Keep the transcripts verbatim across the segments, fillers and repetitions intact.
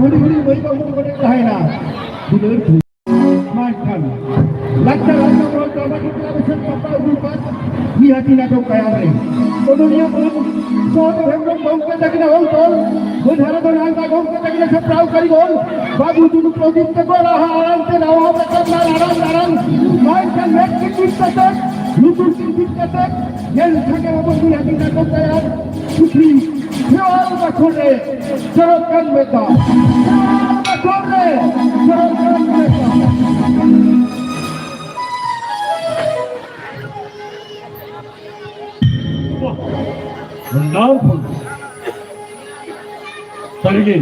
ᱦᱩᱰᱤᱧ ᱦᱩᱰᱤᱧ ᱢᱟᱹᱭ ᱵᱟᱹᱵᱩ ᱠᱚ ᱠᱟᱹᱴᱤᱡ ᱛᱟᱦᱮᱱᱟ᱾ ᱫᱩᱞᱟᱹᱲ ᱠᱚ᱾ ᱢᱮᱱᱠᱷᱟᱱ ᱞᱟᱠᱪᱟᱨ ᱟᱨ ᱥᱚᱢᱟᱡᱽ ᱰᱨᱟᱢᱟ ᱛᱷᱤᱭᱮᱴᱟᱨ ᱨᱮ ᱥᱟᱯᱲᱟᱣ ᱦᱩᱭ ᱟᱠᱟᱱ ᱱᱤᱦᱟᱹᱛᱤ ᱱᱟᱴᱚᱠ ᱜᱟᱭᱟᱱ ᱨᱮ ᱚᱱᱚᱞᱤᱭᱟᱹ ᱢᱟᱹᱱ ᱥᱚᱦᱚᱫᱮᱵ ᱦᱮᱢᱵᱨᱚᱢ ᱜᱚᱢᱠᱮ ᱛᱟᱹᱠᱤᱱᱟᱜ ᱚᱞ ᱛᱚᱞ, ᱢᱟᱹᱱ ᱦᱟᱨᱟᱫᱷᱚᱱ ᱦᱟᱸᱥᱫᱟ ᱜᱚᱢᱠᱮ ᱛᱟᱹᱠᱤᱱᱟᱜ ᱥᱟᱯᱲᱟᱣ ᱠᱟᱹᱨᱤᱜᱚᱞ, ᱵᱟᱹᱵᱩ ᱴᱩᱰᱩ ᱯᱨᱚᱫᱤᱯ ᱛᱮᱠᱚ ᱨᱟᱦᱟ ᱟᱲᱟᱝ ᱛᱮ ᱱᱟᱣᱟ ᱢᱤᱫᱴᱟᱝ ᱱᱟᱲᱟᱝ ᱱᱟᱲᱟᱝ ᱢᱮᱱᱠᱷᱟᱱ ᱢᱮᱫ ᱠᱤᱱ ᱵᱤᱫ ᱠᱟᱛᱮ, ᱞᱩᱛᱩᱨ ᱠᱤᱱ ᱵᱤᱫ ᱠᱟᱛᱮ, ᱧᱮᱞ ᱥᱟᱸᱜᱮ ᱵᱟᱵᱚᱱ ᱱᱤᱦᱟᱹᱛᱤ ᱱᱟᱴᱚᱠ ᱜᱟᱭᱟᱱ ᱯᱩᱛᱷᱤ ᱦᱮᱣᱟ ᱵᱟᱠᱷᱳᱞ ᱨᱮ ᱥᱮᱞᱮᱫ ᱠᱟᱱ ᱢᱮᱫ ᱫᱚ᱾ ᱦᱮᱣᱟ ᱵᱟᱠᱷᱳᱞ ᱨᱮ ᱥᱮᱞᱮᱫ ᱠᱟᱱ ᱢᱮᱫ ᱫᱚ᱾ ᱵᱟᱦ! ᱵᱷᱟᱱᱰᱟᱨ ᱯᱷᱩᱞ᱾ ᱥᱟᱹᱨᱤᱜᱮ,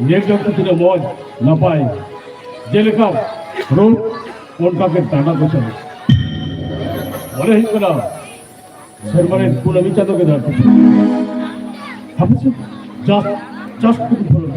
ᱧᱮᱞ ᱡᱚᱝ ᱛᱮ ᱛᱤᱱᱟᱹᱜ ᱢᱚᱡᱽ, ᱱᱟᱯᱟᱭ᱾ ᱡᱮᱞᱮᱠᱟ ᱨᱩᱯ, ᱚᱱᱠᱟ ᱜᱮ ᱰᱟᱸᱰᱟ ᱠᱚ ᱪᱟᱞᱩ᱾ ᱢᱚᱱᱮ ᱦᱩᱭᱩᱜ ᱠᱟᱱᱟ, ᱥᱮᱨᱢᱟ ᱨᱮ ᱠᱩᱱᱟᱹᱢᱤ ᱪᱟᱸᱫᱚ ᱜᱮ ᱫᱟᱨᱮ᱾ ᱦᱟᱯᱮ ᱥᱮ, ᱡᱟᱥ, ᱡᱟᱥ ᱠᱚ ᱯᱷᱚᱞᱚᱱ᱾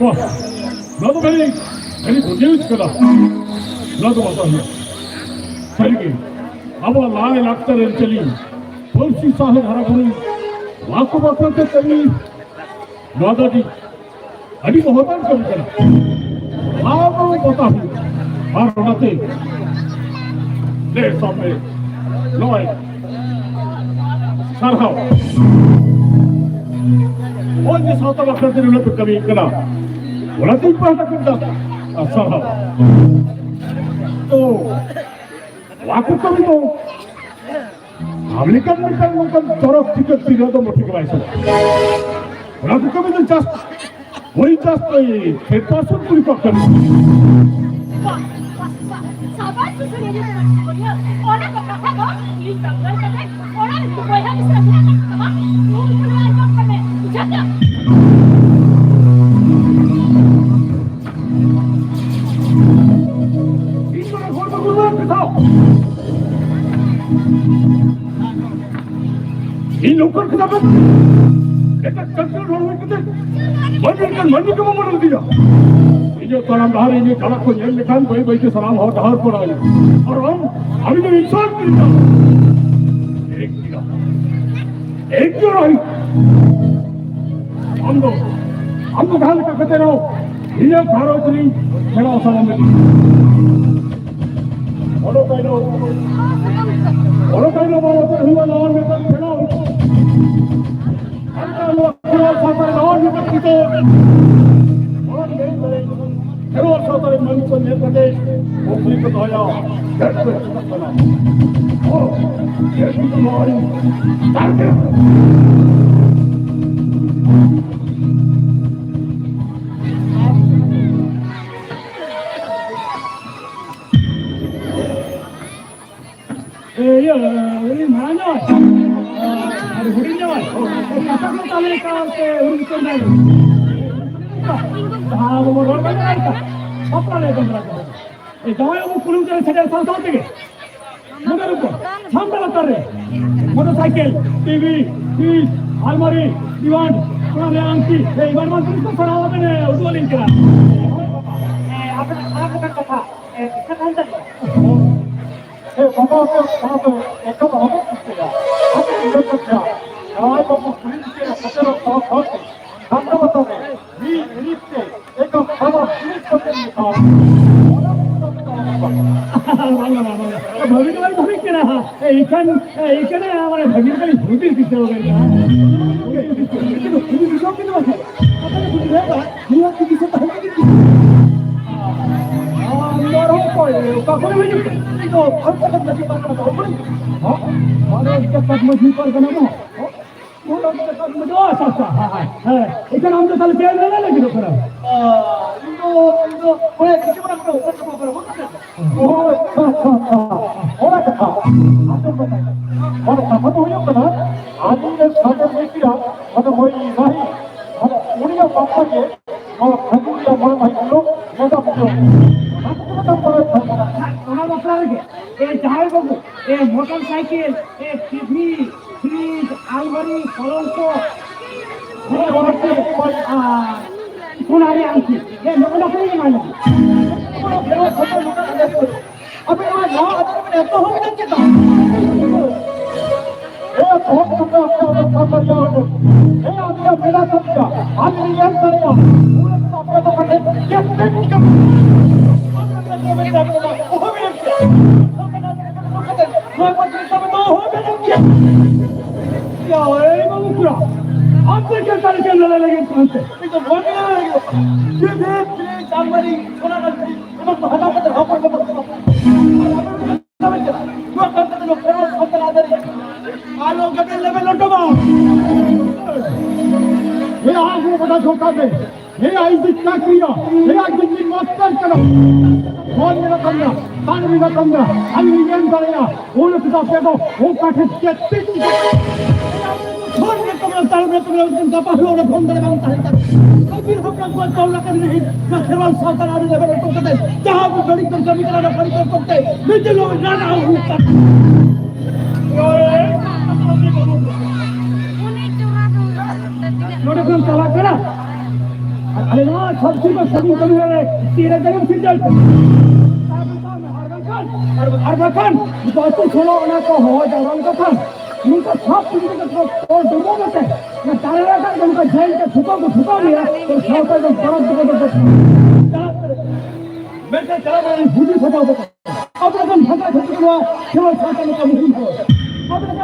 ᱵᱟᱦ, ᱱᱚᱣᱟ ᱫᱚ ᱵᱷᱮᱨᱤ, ᱵᱷᱮᱨᱤ ᱜᱩᱰ ᱱᱤᱭᱩᱡᱽ ᱠᱟᱱᱟ᱾ ᱱᱚᱣᱟ ᱫᱚ ᱵᱟᱛᱟᱣ ᱦᱩᱭᱩᱜᱼᱟ᱾ ᱥᱟᱹᱨᱤᱜᱮ, ᱟᱵᱚᱣᱟᱜ ᱞᱟᱭ ᱞᱟᱠᱪᱟᱨ ᱟᱹᱨᱤᱪᱟᱹᱞᱤ, ᱯᱟᱹᱨᱥᱤ ᱥᱟᱶᱦᱮᱫ ᱦᱟᱨᱟ ᱵᱩᱨᱩ, ᱱᱚᱣᱟ ᱠᱚ ᱵᱟᱠᱷᱨᱟ ᱛᱮ ᱠᱟᱹᱢᱤ, ᱱᱚᱣᱟ ᱫᱚ ᱟᱹᱰᱤ, ᱟᱹᱰᱤ ᱢᱚᱦᱚᱛᱟᱱ ᱠᱟᱹᱢᱤ ᱠᱟᱱᱟ᱾ ᱱᱚᱣᱟ ᱫᱚ ᱵᱟᱛᱟᱣ ᱦᱩᱭᱩᱜᱼᱟ᱾ ᱟᱨ ᱚᱱᱟᱛᱮ ᱞᱮ ᱥᱟᱵ ᱢᱮ, ᱱᱚᱜᱼᱚᱭ ᱥᱟᱨᱦᱟᱣ᱾ ᱱᱚᱜᱼᱚᱭ ᱡᱮ ᱥᱟᱶᱛᱟ ᱵᱟᱠᱷᱨᱟ ᱛᱮ ᱱᱩᱱᱟᱹᱜ ᱯᱮ ᱠᱟᱹᱢᱤᱭᱮᱫ ᱠᱟᱱᱟ, ᱚᱱᱟᱛᱮ ᱤᱧ ᱯᱟᱦᱴᱟ ᱠᱷᱚᱱ ᱫᱚ ᱥᱟᱨᱦᱟᱣ᱾ ᱛᱚ, ᱱᱚᱣᱟ ᱠᱚ ᱠᱟᱹᱢᱤ ᱫᱚ ᱟᱢ ᱞᱮᱠᱟᱱ ᱢᱤᱫᱴᱟᱝ ᱱᱚᱝᱠᱟᱱ ᱪᱚᱨᱚᱠ ᱴᱷᱤᱠᱟᱹ ᱛᱤᱨᱞᱟᱹ ᱫᱚ ᱢᱚᱴᱷᱮ ᱜᱮ ᱵᱟᱭ ᱥᱟᱱᱟ᱾ ᱚᱱᱟ ᱠᱚ ᱠᱟᱹᱢᱤ ᱫᱚ just, ᱳᱭ just ᱳᱭ ten percent ᱠᱩᱲᱤ ᱠᱚᱣᱟᱜ ᱠᱟᱹᱢᱤ᱾ ᱵᱟᱦ, ᱵᱟᱦ, ᱵᱟᱦ, ᱥᱟᱵᱟᱥ ᱥᱩᱥᱟᱹᱨᱤᱭᱟᱹ ᱥᱩᱥᱟᱹᱨᱤᱭᱟᱹ᱾ ᱚᱱᱟ ᱠᱚ ᱠᱟᱛᱷᱟ ᱫᱚ ᱤᱧ ᱵᱟᱝᱜᱟᱞ ᱠᱟᱛᱮ ᱚᱲᱟᱜ ᱨᱮ ᱵᱚᱭᱦᱟ ᱢᱤᱥᱨᱟ ᱢᱮᱱᱟᱜ ᱠᱟᱜ ᱛᱟᱢᱟ, ᱩᱱᱠᱩ ᱞᱟᱹᱭ ᱟᱸᱡᱚᱢ ᱠᱟᱜ ᱢᱮ, ᱵᱩᱡᱷᱟᱹᱣ ᱠᱮᱫᱟᱢ? ᱮᱴᱟᱜ culture ᱦᱚᱲ ᱦᱩᱭ ᱠᱟᱛᱮ ᱢᱟᱹᱱᱢᱤ ᱞᱮᱠᱟᱱ ᱢᱟᱹᱱᱢᱤ ᱠᱚ ᱵᱟᱵᱚᱱ ᱤᱫᱤᱭᱟ᱾ ᱤᱧᱟᱹᱜ ᱛᱟᱲᱟᱢ ᱰᱟᱦᱟᱨ, ᱤᱧᱟᱹᱜ ᱪᱟᱞᱟᱜ ᱠᱚ ᱧᱮᱞ ᱞᱮᱠᱷᱟᱱ ᱵᱟᱹᱭ ᱵᱟᱹᱭ ᱛᱮ ᱥᱟᱱᱟᱢ ᱦᱚᱲ ᱰᱟᱦᱟᱨ ᱠᱚ ᱨᱟᱜᱟ᱾ ᱟᱨ ᱟᱢ, ᱟᱢ ᱫᱚ insult ᱠᱤᱫᱤᱧᱟ᱾ ᱮᱠ ᱫᱤᱱ, ᱮᱠ ᱫᱤᱱ ᱨᱟᱦᱤ᱾ ᱟᱢ ᱫᱚ, ᱟᱢ ᱫᱚ ᱡᱟᱦᱟᱸ ᱞᱮᱠᱟ ᱠᱟᱛᱮ ᱨᱮᱦᱚᱸ ᱤᱧᱟᱹᱜ ᱜᱷᱟᱨᱚᱸᱡᱽ ᱨᱤᱧ ᱯᱷᱮᱨᱟᱣ ᱥᱟᱱᱟᱢ ᱢᱮ᱾ ᱚᱰᱚᱠ ᱟᱭ ᱫᱚ, ᱚᱰᱚᱠ ᱟᱭ ᱫᱚ ᱵᱟᱵᱟ ᱛᱮ ᱦᱩᱭᱩᱜᱼᱟ ᱱᱟᱣᱟ ᱢᱤᱫᱴᱟᱝ ᱯᱷᱮᱨᱟᱣ᱾ ᱥᱟᱱᱛᱟᱲ ᱱᱚᱣᱟ ᱠᱷᱮᱨᱣᱟᱞ ᱥᱟᱶᱛᱟ ᱨᱮ ᱱᱟᱣᱟ ᱢᱤᱫᱴᱟᱝ ᱪᱤᱛᱟᱹᱨ᱾ ᱱᱚᱣᱟ ᱜᱮ ᱠᱷᱮᱨᱣᱟᱞ ᱥᱟᱶᱛᱟ ᱨᱮ ᱢᱟᱹᱱᱢᱤ ᱠᱚ ᱧᱮᱞ ᱠᱟᱛᱮ ᱠᱩᱠᱞᱤ ᱠᱚ ᱫᱚᱦᱚᱭᱟ, ᱪᱮᱫ ᱠᱚ ᱪᱤᱠᱟᱹᱜ ᱠᱟᱱᱟ? ᱦᱚᱲ, ᱪᱮᱫ ᱠᱚ ᱱᱚᱣᱟ ᱨᱤᱧ target? ᱮ, ᱤᱭᱟᱹ, ᱩᱱᱤ ᱢᱟᱲᱟᱝ ᱧᱚᱜ, ᱟᱨ ᱦᱩᱰᱤᱧ ᱧᱚᱜ, ᱠᱟᱛᱷᱟ ᱠᱚ ᱛᱟᱦᱞᱮ ᱮᱠᱟᱞ ᱛᱮ ᱩᱱᱤ ᱠᱚ ᱧᱮᱞ᱾ ᱡᱟᱦᱟᱸ ᱟᱵᱚ ᱵᱚᱱ ᱨᱚᱲ ᱵᱟᱲᱟ ᱠᱟᱱᱟ, ᱵᱟᱯᱞᱟ ᱞᱮ ᱮᱛᱚᱢ ᱵᱟᱲᱟ ᱠᱮᱫᱟ᱾ ᱮ, ᱡᱟᱶᱟᱭ ᱵᱟᱹᱵᱩ ᱠᱩᱞᱦᱤ ᱢᱩᱪᱟᱹᱫ ᱨᱮ ᱥᱮᱴᱮᱨ ᱥᱟᱶ ᱥᱟᱶ ᱛᱮᱜᱮ ᱢᱚᱱᱮ ᱨᱮᱠᱚ ᱪᱷᱟᱢᱰᱟ ᱞᱟᱛᱟᱨ ᱨᱮ ᱢᱚᱴᱚᱨ ᱥᱟᱭᱠᱮᱞ, ᱴᱤᱵᱷᱤ, ᱯᱷᱨᱤᱡᱽ, ᱟᱞᱢᱟᱨᱤ, ᱰᱤᱢᱟᱱᱰ, ᱚᱱᱟ ᱨᱮ ᱟᱝᱴᱤ, ᱮ, ᱮᱢᱟᱱ ᱮᱢᱟᱱ ᱡᱤᱱᱤᱥ ᱠᱚ ᱥᱟᱨᱟᱣ ᱟᱵᱮᱱ, ᱮ, ᱩᱫᱩᱜ ᱟᱹᱞᱤᱧ ᱠᱟᱱᱟ᱾ ᱮ, ᱟᱵᱮᱱᱟᱜ ᱥᱟᱱᱟᱢ ᱞᱮᱠᱟᱱ ᱠᱟᱛᱷᱟ, ᱮ, ᱫᱤᱥᱟᱹ ᱛᱟᱦᱮᱱ ᱛᱟᱵᱮᱱᱟ᱾ ᱮ, ᱵᱟᱵᱟ, ᱟᱯᱮ ᱚᱱᱟ ᱫᱚ ᱮᱠᱫᱚᱢ ᱟᱞᱚᱯᱮ ᱪᱤᱱᱛᱟᱹᱭᱟ᱾ ᱟᱯᱮ ᱩᱭᱦᱟᱹᱨ ᱠᱟᱛᱷᱟ, ᱡᱟᱶᱟᱭ ᱵᱟᱹᱵᱩ ᱠᱩᱞᱦᱤ ᱢᱩᱪᱟᱹᱫ ᱨᱮ ᱥᱮᱴᱮᱨᱚᱜ ᱥᱟᱶ ᱥᱟᱶᱛᱮ ᱥᱟᱢᱱᱟ ᱵᱟᱛᱟ ᱨᱮ ᱢᱤᱫ ᱢᱤᱱᱤᱴ ᱛᱮ ᱮᱠᱫᱚᱢ ᱥᱟᱱᱟᱢ ᱡᱤᱱᱤᱥ ᱠᱚ ᱪᱮᱫ ᱞᱮᱠᱟ? ᱵᱟᱝᱟ, ᱵᱟᱝᱟ, ᱵᱟᱝᱟ᱾ ᱵᱷᱟᱹᱵᱤ ᱫᱚ ᱵᱟᱹᱧ ᱵᱷᱟᱹᱵᱤ ᱠᱟᱱᱟ᱾ ᱮ, ᱤᱠᱷᱟᱹᱱ, ᱮ, ᱤᱠᱷᱟᱹᱱ ᱢᱟᱱᱮ ᱵᱷᱟᱹᱜᱤ ᱞᱮᱠᱟᱧ ᱦᱩᱫᱤᱥ ᱫᱤᱥᱟᱹ ᱠᱟᱱᱟ᱾ ᱦᱩᱫᱤᱥ ᱫᱤᱥᱟᱹ ᱠᱟᱱᱟ᱾ ᱱᱤᱭᱟᱹ ᱠᱤ ᱫᱤᱥᱟᱹ ᱛᱟᱦᱮᱸ ᱠᱟᱱᱟ? ᱟᱨ ᱱᱚᱣᱟ ᱨᱮᱦᱚᱸ ᱚᱠᱚᱭ, ᱚᱠᱟ ᱠᱷᱚᱱ ᱦᱤᱡᱩᱜ ᱠᱟᱱᱟ? ᱤᱧ ᱫᱚ ᱯᱷᱟᱞᱛᱟ ᱠᱟᱛᱷᱟ ᱪᱮᱫ ᱵᱟᱝ ᱠᱟᱱᱟ, ᱦᱚᱸ? ᱢᱟᱱᱮ ᱤᱧ ᱫᱚ ᱢᱟᱹᱡᱷᱤ ᱯᱟᱨᱜᱟᱱᱟ ᱫᱚ, ᱦᱚᱸ? ᱚᱱᱟ ᱫᱚ ᱢᱟᱹᱡᱷᱤ, ᱚ, ᱟᱪᱪᱷᱟ, ᱟᱪᱪᱷᱟ, ᱦᱮᱸ, ᱦᱮᱸ, ᱦᱮᱸ᱾ ᱮᱱᱠᱷᱟᱱ ᱟᱢ ᱫᱚ ᱛᱟᱦᱞᱮ ᱪᱮᱫ ᱮᱢ ᱞᱟᱹᱭ ᱞᱟᱹᱜᱤᱫᱚᱜ ᱠᱟᱱᱟ? ᱟ, ᱤᱧ ᱫᱚ, ᱤᱧ ᱫᱚ ᱚᱱᱮ ᱠᱤᱪᱷᱩ ᱠᱷᱚᱱ ᱟᱢ ᱫᱚ ᱩᱛᱟᱹᱨ ᱪᱟᱵᱟ ᱠᱟᱱᱟ, ᱵᱩᱡᱽ ᱠᱮᱫᱟ? ᱚ, ᱟᱪᱪᱷᱟ, ᱟᱪᱪᱷᱟ, ᱟᱪᱪᱷᱟ᱾ ᱚᱱᱟ ᱠᱟᱛᱷᱟ᱾ ᱟᱸᱡᱚᱢ ᱢᱮ᱾ ᱢᱟᱱᱮ ᱠᱟᱛᱷᱟ ᱫᱚ ᱦᱩᱭᱩᱜ ᱠᱟᱱᱟ, ᱟᱹᱞᱤᱧ ᱨᱮᱱ ᱥᱟᱜᱮᱱ ᱢᱤᱥᱨᱟ, ᱢᱟᱱᱮ ᱢᱟᱹᱭ ᱨᱟᱦᱤ, ᱢᱟᱱᱮ ᱩᱱᱤᱭᱟᱜ ᱵᱟᱯᱞᱟ ᱜᱮ ᱱᱚᱣᱟ ᱯᱷᱟᱹᱜᱩᱱ ᱨᱮᱭᱟᱜ ᱢᱚᱬᱮ ᱢᱟᱹᱦᱤᱛ ᱦᱤᱞᱳᱜ ᱱᱮᱰᱟ ᱵᱩᱴᱟᱹ᱾ ᱚᱱᱟ ᱠᱚ ᱢᱤᱫᱴᱟᱝ ᱵᱟᱲᱟᱭ ᱛᱟᱦᱮᱸ ᱠᱟᱱᱟ᱾ ᱚᱱᱟ ᱵᱟᱯᱞᱟ ᱨᱮᱜᱮ, ᱮ, ᱡᱟᱶᱟᱭ ᱵᱟᱹᱵᱩ, ᱮ, ᱢᱚᱴᱚᱨ ᱥᱟᱭᱠᱮᱞ, ᱮ, ᱴᱤᱵᱷᱤ, ᱯᱷᱨᱤᱡᱽ, ᱟᱞᱢᱟᱨᱤ, ᱠᱚᱞᱚᱝᱠᱚ, ᱦᱚᱲ ᱦᱚᱲᱛᱮ ᱚᱠᱚᱭ, ᱟᱨ ᱥᱚᱱᱟ ᱨᱮᱭᱟᱜ ᱟᱝᱴᱷᱤ᱾ ᱦᱮᱸ, ᱱᱚᱜᱼᱚ ᱱᱟ ᱠᱚ ᱧᱮᱞ ᱧᱟᱢᱚᱜᱼᱟ᱾ ᱟᱵᱚ ᱱᱚᱣᱟ ᱱᱟᱣᱟ ᱟᱛᱳ ᱨᱮᱵᱚᱱ ᱮᱛᱚᱦᱚᱵ ᱮᱫᱟ ᱪᱮᱫᱟᱜ? ᱮ, ᱵᱷᱳᱴ ᱠᱟᱛᱮ ᱟᱯᱮ ᱚᱸᱰᱮ ᱠᱷᱚᱱ ᱵᱟᱧᱪᱟᱣ ᱩᱰᱩᱠ᱾ ᱮ, ᱟᱯᱮᱭᱟᱜ ᱢᱮᱞᱟ ᱠᱟᱱ ᱜᱮᱭᱟ᱾ ᱟᱢ ᱧᱮᱞ ᱫᱟᱲᱮᱭᱟᱜᱼᱟ᱾ ᱩᱱᱟᱹᱜ ᱫᱚ ᱟᱯᱮ ᱫᱚ ᱯᱟᱞᱮ ᱪᱮᱫ ᱯᱮ ᱪᱤᱠᱟᱹ? ᱚᱦᱚ ᱵᱤᱱ ᱱᱚᱣᱟ ᱠᱚ ᱪᱤᱱᱛᱟ ᱢᱮ ᱫᱚ ᱚᱦᱚ ᱵᱤᱱ ᱪᱤᱠᱟᱹ᱾ ᱭᱟ, ᱮ ᱵᱟᱹᱵᱩ ᱠᱩᱲᱟ, ᱟᱯᱮ ᱪᱮᱫ ᱞᱮᱠᱟ ᱞᱟᱹᱜᱤᱫ ᱠᱟᱱᱛᱮ? ᱤᱧ ᱫᱚ ᱵᱟᱹᱧ ᱞᱟᱹᱭ ᱞᱟᱹᱜᱤᱫ᱾ ᱡᱩᱫᱤ ᱪᱟᱞᱢᱟᱨᱤ ᱥᱚᱱᱟ ᱠᱟᱱᱛᱤ ᱚᱱᱟ ᱠᱚ ᱦᱟᱛᱟᱣ ᱠᱟᱛᱮ ᱦᱚᱯᱚᱱ ᱠᱚ ᱱᱚᱣᱟ ᱠᱟᱱᱛᱤ ᱫᱚ ᱯᱷᱮᱨᱚᱛ ᱥᱟᱱᱛᱟᱲ ᱟᱫᱟᱨ ᱟᱞᱚ ᱠᱟᱛᱮ ᱞᱮᱵᱮ ᱞᱚᱴᱚᱢᱟ᱾ ᱦᱮ ᱟᱜᱩ ᱠᱚᱫᱟ ᱡᱷᱚᱠᱟ ᱫᱮ᱾ ᱦᱮ ᱟᱭ ᱫᱤᱠ ᱪᱟᱠᱨᱤᱭᱟ᱾ ᱦᱮ ᱟᱭ ᱫᱤᱠ ᱢᱟᱥᱴᱟᱨ ᱠᱟᱱᱟ᱾ ᱯᱷᱳᱱ ᱢᱮᱱᱟᱜ ᱛᱟᱢᱟ, ᱛᱟᱱ ᱢᱮᱱᱟᱜ ᱛᱟᱢᱟ, ᱟᱢ ᱧᱮᱞ ᱫᱟᱲᱮᱭᱟᱜᱼᱟ᱾ ᱩᱱᱤ ᱠᱚᱫᱚ ᱟᱯᱮ ᱫᱚ ᱚᱠᱟ ᱴᱷᱮᱱ ᱪᱮᱫ ᱯᱮ ᱪᱤᱠᱟᱹ? ᱯᱷᱳᱱ ᱢᱮ ᱛᱚᱵᱮ, ᱛᱟᱲᱟᱢ ᱢᱮ ᱛᱚᱵᱮ, ᱩᱱᱠᱤᱱ ᱜᱟᱯᱟ ᱦᱤᱞᱳᱜ ᱚᱸᱰᱮ ᱯᱷᱳᱱ ᱫᱟᱲᱮ ᱵᱟᱝ ᱛᱟᱦᱮᱸ ᱠᱟᱱᱟ᱾ ᱟᱹᱵᱤᱱ ᱦᱚᱸ ᱠᱚ ᱛᱚᱞ ᱟᱠᱟᱫ ᱨᱮᱦᱚᱸ, ᱱᱚᱣᱟ ᱠᱷᱮᱨᱣᱟᱞ ᱥᱟᱶᱛᱟ ᱟᱹᱨᱤ ᱨᱮᱵᱮᱱ ᱚᱴᱚᱠ ᱠᱟᱛᱮ, ᱡᱟᱦᱟᱸ ᱟᱵᱚ ᱵᱟᱹᱲᱤᱡ ᱵᱚᱱ ᱠᱟᱹᱢᱤ ᱠᱟᱱᱟ, ᱚᱱᱟ ᱵᱟᱹᱲᱤᱡ ᱵᱚᱱ ᱠᱚᱨᱛᱮ, ᱵᱤᱡᱽᱞᱤ ᱨᱟᱱ ᱟᱹᱜᱩ ᱠᱟᱛᱮ᱾ ᱱᱚᱰᱮ ᱠᱷᱚᱱ ᱪᱟᱞᱟᱜ ᱠᱟᱱᱟ᱾ ᱟᱨ ᱟᱞᱮ ᱱᱚᱣᱟ ᱪᱷᱟᱛᱤᱠ ᱠᱚ ᱥᱟᱹᱜᱩᱱ ᱠᱟᱹᱢᱤ ᱨᱮ ᱛᱤᱨᱮ ᱫᱟᱲᱮᱢ ᱥᱤᱨᱡᱟᱹᱣ ᱠᱟᱱᱟ᱾ ᱟᱨ ᱵᱟᱠᱷᱟᱱ, ᱟᱨ ᱵᱟᱠᱷᱟᱱ, ᱱᱩᱠᱩ ᱟᱹᱛᱩ ᱥᱳᱞᱳ ᱚᱱᱟ ᱠᱚ ᱦᱚᱦᱚ ᱡᱟᱣᱨᱟ ᱞᱮᱠᱚ ᱠᱷᱟᱱ, ᱱᱩᱠᱩ ᱥᱟᱵ ᱤᱫᱤ ᱠᱟᱛᱮ ᱠᱚ ᱛᱚᱞ ᱰᱩᱵᱟᱹ ᱠᱟᱛᱮ, ᱚᱱᱟ ᱫᱟᱨᱮ ᱨᱮ ᱠᱷᱟᱱ ᱱᱚᱝᱠᱟ ᱡᱮᱞ ᱛᱮ ᱥᱩᱛᱟᱹᱢ ᱠᱚ ᱥᱩᱛᱟᱹᱢ ᱮᱭᱟ, ᱛᱚ ᱥᱟᱶᱛᱟ ᱫᱚ ᱵᱟᱨᱚ ᱫᱩᱵᱟᱹ ᱫᱚ ᱪᱟᱞᱟᱜ ᱠᱟᱱᱟ᱾ ᱢᱮᱱᱠᱷᱟᱱ ᱪᱟᱞᱟᱣ ᱠᱟᱛᱮ ᱵᱩᱫᱷᱤ ᱥᱟᱡᱟᱣ ᱠᱟᱛᱮ, ᱟᱵᱚ ᱨᱮᱱ ᱵᱷᱟᱜᱟ ᱠᱷᱟᱹᱛᱤᱨ ᱱᱚᱣᱟ ᱠᱷᱮᱨᱣᱟᱞ ᱥᱟᱶᱛᱟ ᱱᱚᱝᱠᱟ ᱢᱩᱦᱤᱢ ᱦᱚᱲ᱾ ᱟᱵᱚ ᱨᱮᱱ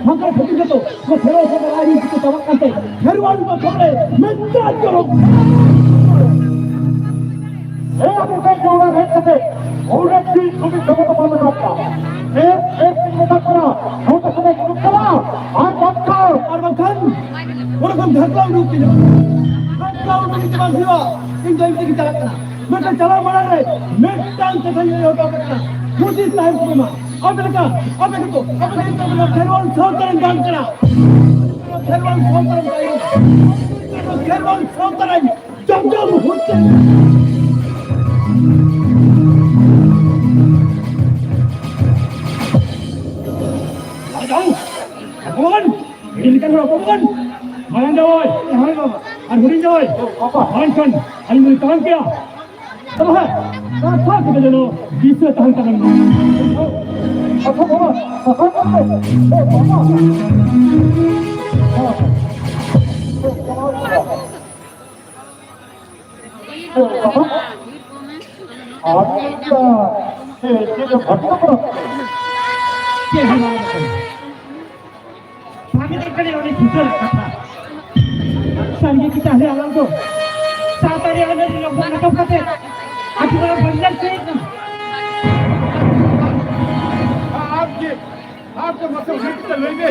ᱵᱷᱟᱜᱟ ᱠᱷᱟᱹᱛᱤᱨ ᱜᱮᱛᱚ ᱱᱚᱣᱟ ᱠᱷᱮᱨᱣᱟᱞ ᱥᱟᱶᱛᱟ ᱟᱹᱨᱤ ᱠᱚ ᱪᱟᱵᱟᱜ ᱠᱟᱱ ᱛᱮ, ᱠᱷᱮᱨᱣᱟᱞ ᱠᱚ ᱠᱷᱚᱱ ᱨᱮ ᱢᱮᱱᱛᱮ ᱟᱸᱡᱚᱢᱚᱜ ᱠᱟᱱᱟ᱾ ᱦᱮᱸ, ᱟᱵᱚ ᱠᱚ ᱡᱚᱲᱟ ᱦᱮᱡ ᱠᱟᱛᱮ, ᱚᱸᱰᱮ ᱪᱮᱫ ᱥᱩᱵᱤᱫᱷᱟ ᱠᱚ ᱵᱟᱝ ᱢᱮᱱᱟᱜ ᱠᱟᱜᱼᱟ᱾ ᱦᱮᱸ, ᱦᱮᱸ, ᱪᱮᱫ ᱢᱮᱛᱟᱜ ᱠᱟᱱᱟ? ᱡᱷᱚᱛᱚ ᱥᱚᱢᱚᱭ ᱫᱩᱲᱩᱵ ᱠᱟᱱᱟ, ᱟᱨ ᱵᱟᱝᱠᱷᱟᱱ, ᱟᱨ ᱵᱟᱝᱠᱷᱟᱱ, ᱚᱸᱰᱮ ᱠᱷᱚᱱ ᱫᱷᱟᱠᱞᱟ ᱩᱰᱩᱠ ᱠᱮᱫᱟ᱾ ᱫᱷᱟᱠᱞᱟ ᱩᱰᱩᱠ ᱠᱮᱫᱟ ᱵᱟᱝ ᱦᱩᱭᱩᱜᱼᱟ, ᱤᱧ ᱫᱚ ᱤᱧ ᱛᱮᱜᱮ ᱪᱟᱞᱟᱜ ᱠᱟᱱᱟ᱾ ᱢᱮᱱᱠᱷᱟᱱ ᱪᱟᱞᱟᱣ ᱢᱟᱲᱟᱝ ᱨᱮ ᱢᱤᱫᱴᱟᱝ ᱠᱟᱛᱷᱟᱧ ᱞᱟᱹᱭ ᱦᱚᱴᱚ ᱠᱟᱜ ᱠᱟᱱᱟ, ᱦᱩᱫᱤᱥ ᱛᱟᱦᱮᱱ ᱛᱟᱵᱚᱱ ᱢᱟ᱾ ᱟᱯᱮ ᱞᱮᱠᱟ, ᱟᱯᱮ ᱠᱚᱫᱚ, ᱟᱯᱮ ᱫᱚ ᱱᱤᱛᱚᱜ ᱫᱚ ᱠᱷᱮᱨᱣᱟᱞ ᱥᱟᱶᱛᱟ ᱨᱮᱱ ᱵᱟᱝ ᱠᱟᱱᱟ᱾ ᱠᱷᱮᱨᱣᱟᱞ ᱥᱟᱶᱛᱟ ᱨᱮᱱ ᱵᱟᱝ ᱠᱟᱱᱟ᱾ ᱠᱷᱮᱨᱣᱟᱞ ᱥᱟᱶᱛᱟ ᱨᱮᱱ ᱡᱚᱡᱚ ᱢᱩᱦᱩᱨᱛᱮ ᱟᱫᱚ ᱵᱷᱚᱜᱚᱵᱟᱱ, ᱤᱧ ᱞᱮᱠᱟᱱ ᱦᱚᱲ ᱢᱟᱨᱟᱝ ᱡᱟᱶᱟᱭ, ᱦᱳᱭ ᱵᱟᱵᱟ᱾ ᱟᱨ ᱦᱩᱰᱤᱧ ᱡᱟᱶᱟᱭ, ᱵᱟᱵᱟ᱾ ᱢᱟ ᱮᱱᱠᱷᱟᱱ ᱟᱹᱞᱤᱧ ᱞᱤᱧ ᱛᱟᱲᱟᱢ ᱠᱮᱜᱼᱟ᱾ ᱵᱟᱵᱟ, ᱱᱚᱣᱟ ᱥᱟᱶ ᱛᱮᱜᱮ ᱡᱮᱱᱚ ᱫᱤᱥᱟᱹ ᱛᱟᱦᱮᱱ ᱛᱟᱵᱚᱱ ᱢᱟ᱾ ᱟᱪᱪᱷᱟ ᱵᱟᱵᱟ, ᱥᱟᱥᱟᱝ ᱠᱟᱛᱮ, ᱮ ᱵᱟᱵᱟ᱾ ᱟᱪᱪᱷᱟ, ᱪᱮᱫ ᱮᱢ ᱵᱷᱟᱵᱽᱱᱟ ᱠᱟᱱᱟ? ᱪᱮᱫ ᱦᱚᱸ ᱵᱟᱝ ᱠᱟᱱᱟ᱾ ᱵᱷᱟᱜᱮ ᱫᱚ ᱠᱷᱟᱹᱞᱤ ᱚᱱᱮ ᱠᱤᱥᱟᱹᱬ ᱠᱟᱛᱷᱟ᱾ ᱥᱟᱸᱜᱮ ᱠᱤ ᱛᱟᱦᱞᱮ ᱟᱞᱟᱝ ᱫᱚ ᱥᱟᱶᱛᱟ ᱨᱮᱭᱟᱜ ᱟᱹᱱᱟᱹᱨᱤ ᱞᱚᱜᱚᱱ ᱨᱟᱠᱟᱵ ᱠᱟᱛᱮ ᱟᱹᱰᱤ ᱢᱟᱨᱟᱝ ᱵᱟᱧᱪᱟᱣ ᱪᱮᱫ ᱠᱟᱱᱟ? ᱟᱨ ᱪᱮᱫ? ᱟᱨ ᱪᱮᱫ ᱢᱟᱥᱮ ᱩᱭᱦᱟᱹᱨ ᱠᱟᱛᱮ ᱞᱟᱹᱭ ᱢᱮ᱾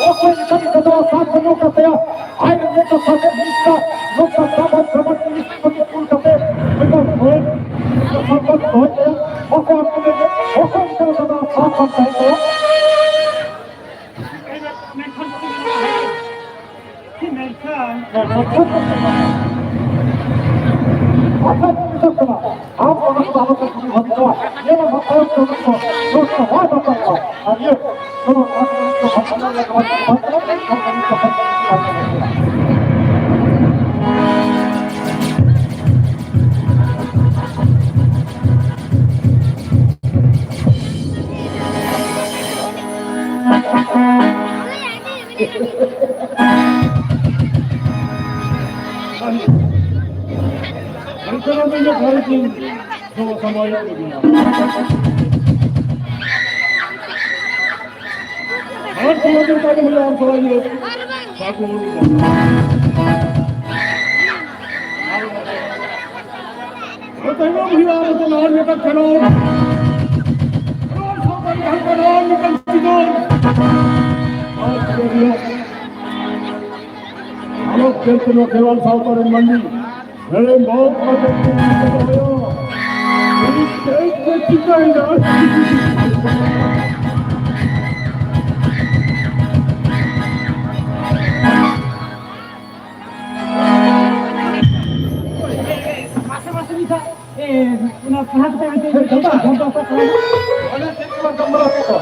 ᱚᱠᱚᱭ ᱮᱠᱟᱞ ᱠᱟᱛᱷᱟ ᱥᱟᱵ ᱵᱟᱹᱱᱩᱜ ᱠᱟᱜ ᱛᱟᱭᱟ᱾ ᱟᱡ ᱨᱮᱱ ᱱᱮᱛᱟ ᱥᱟᱥᱮᱛ ᱢᱤᱱᱤᱥᱴᱟᱨ ᱱᱚᱝᱠᱟ ᱫᱟᱵᱟᱱ ᱫᱟᱵᱟᱱ ᱯᱩᱞᱤᱥ ᱠᱚ ᱠᱩᱞ ᱠᱟᱛᱮ ᱢᱤᱫᱴᱟᱝ ᱦᱚᱲ ᱥᱚᱢᱯᱚᱫ ᱫᱚᱦᱚᱭ ᱛᱟᱭᱟ᱾ ᱚᱠᱚᱭ ᱟᱠᱚ ᱞᱟᱹᱜᱤᱫ ᱚᱠᱚᱭ ᱮᱠᱟᱞ ᱠᱟᱛᱷᱟ ᱥᱟᱵ ᱠᱟᱱ ᱛᱟᱦᱮᱸ ᱠᱚ᱾ ᱢᱮᱱᱠᱷᱟᱱ ᱟᱪᱪᱷᱟ, ᱪᱮᱫ ᱪᱤᱠᱟᱹᱜ ᱠᱟᱱᱟ? ᱟᱢ ᱚᱱᱟ ᱠᱚᱫᱚ ᱟᱞᱚᱯᱮ ᱠᱩᱞᱤ ᱵᱷᱟᱵᱤᱛᱚᱜᱼᱟ᱾ ᱧᱮᱞ ᱟᱢ ᱦᱟᱸᱜ ᱛᱟᱭᱚᱢ ᱛᱮ ᱩᱱᱠᱩ ᱱᱚᱣᱟ ᱠᱚ ᱦᱚᱲ ᱵᱟᱠᱚ ᱦᱚᱲ᱾ ᱟᱨ ᱤᱭᱟᱹ, ᱱᱚᱣᱟ ᱠᱚ ᱦᱚᱲ ᱵᱟᱠᱚ ᱦᱚᱲ᱾ ᱟᱨ ᱤᱧ ᱫᱚ ᱥᱟᱢᱟᱡᱤᱠ ᱠᱟᱹᱢᱤᱭᱟᱹ᱾ ᱟᱨ ᱥᱟᱢᱟᱡᱤᱠ ᱠᱟᱹᱢᱤ ᱦᱩᱭᱩᱜᱼᱟ, ᱟᱨ ᱥᱟᱢᱟᱡᱤᱠ ᱠᱟᱹᱢᱤ᱾ ᱛᱟᱭᱚᱢ ᱦᱩᱭᱩᱜᱼᱟ ᱢᱤᱫᱴᱟᱝ ᱱᱟᱣᱟ ᱞᱮᱠᱟᱱ ᱠᱷᱮᱞᱳᱰ᱾ ᱱᱚᱣᱟ ᱥᱟᱶᱛᱟ ᱡᱟᱦᱟᱸ ᱠᱚ ᱱᱟᱣᱟ ᱞᱮᱠᱟᱱ ᱪᱤᱛᱟᱹᱨ᱾ ᱟᱨ ᱠᱷᱮᱞᱳᱰ ᱦᱩᱭᱩᱜᱼᱟ᱾ ᱟᱞᱚ ᱠᱷᱮᱞ ᱛᱮ ᱱᱚᱣᱟ ᱠᱷᱮᱨᱣᱟᱞ ᱥᱟᱶᱛᱟ ᱨᱮᱱ ᱢᱟᱹᱱᱢᱤ ᱦᱮᱲᱮᱢ ᱵᱚᱦᱚᱜ ᱠᱟᱛᱮ ᱠᱚ ᱫᱚᱦᱚᱭᱟ᱾ ᱪᱮᱫ ᱠᱚ ᱪᱤᱠᱟᱹᱭᱮᱫᱟ? ᱢᱟᱥᱮ, ᱢᱟᱥᱮ, ᱢᱤᱫ ᱫᱷᱟᱣ, ᱮ, ᱚᱱᱟ ᱯᱟᱲᱦᱟᱣ ᱠᱟᱛᱮ ᱢᱤᱫᱴᱮᱡ ᱡᱚᱢ ᱫᱚ, ᱡᱚᱢ ᱫᱚ ᱚᱠᱚᱭ ᱠᱚ? ᱚᱱᱮ ᱪᱮᱫ ᱠᱚ ᱡᱚᱢ ᱵᱟᱲᱟ ᱠᱮᱫ ᱫᱚ?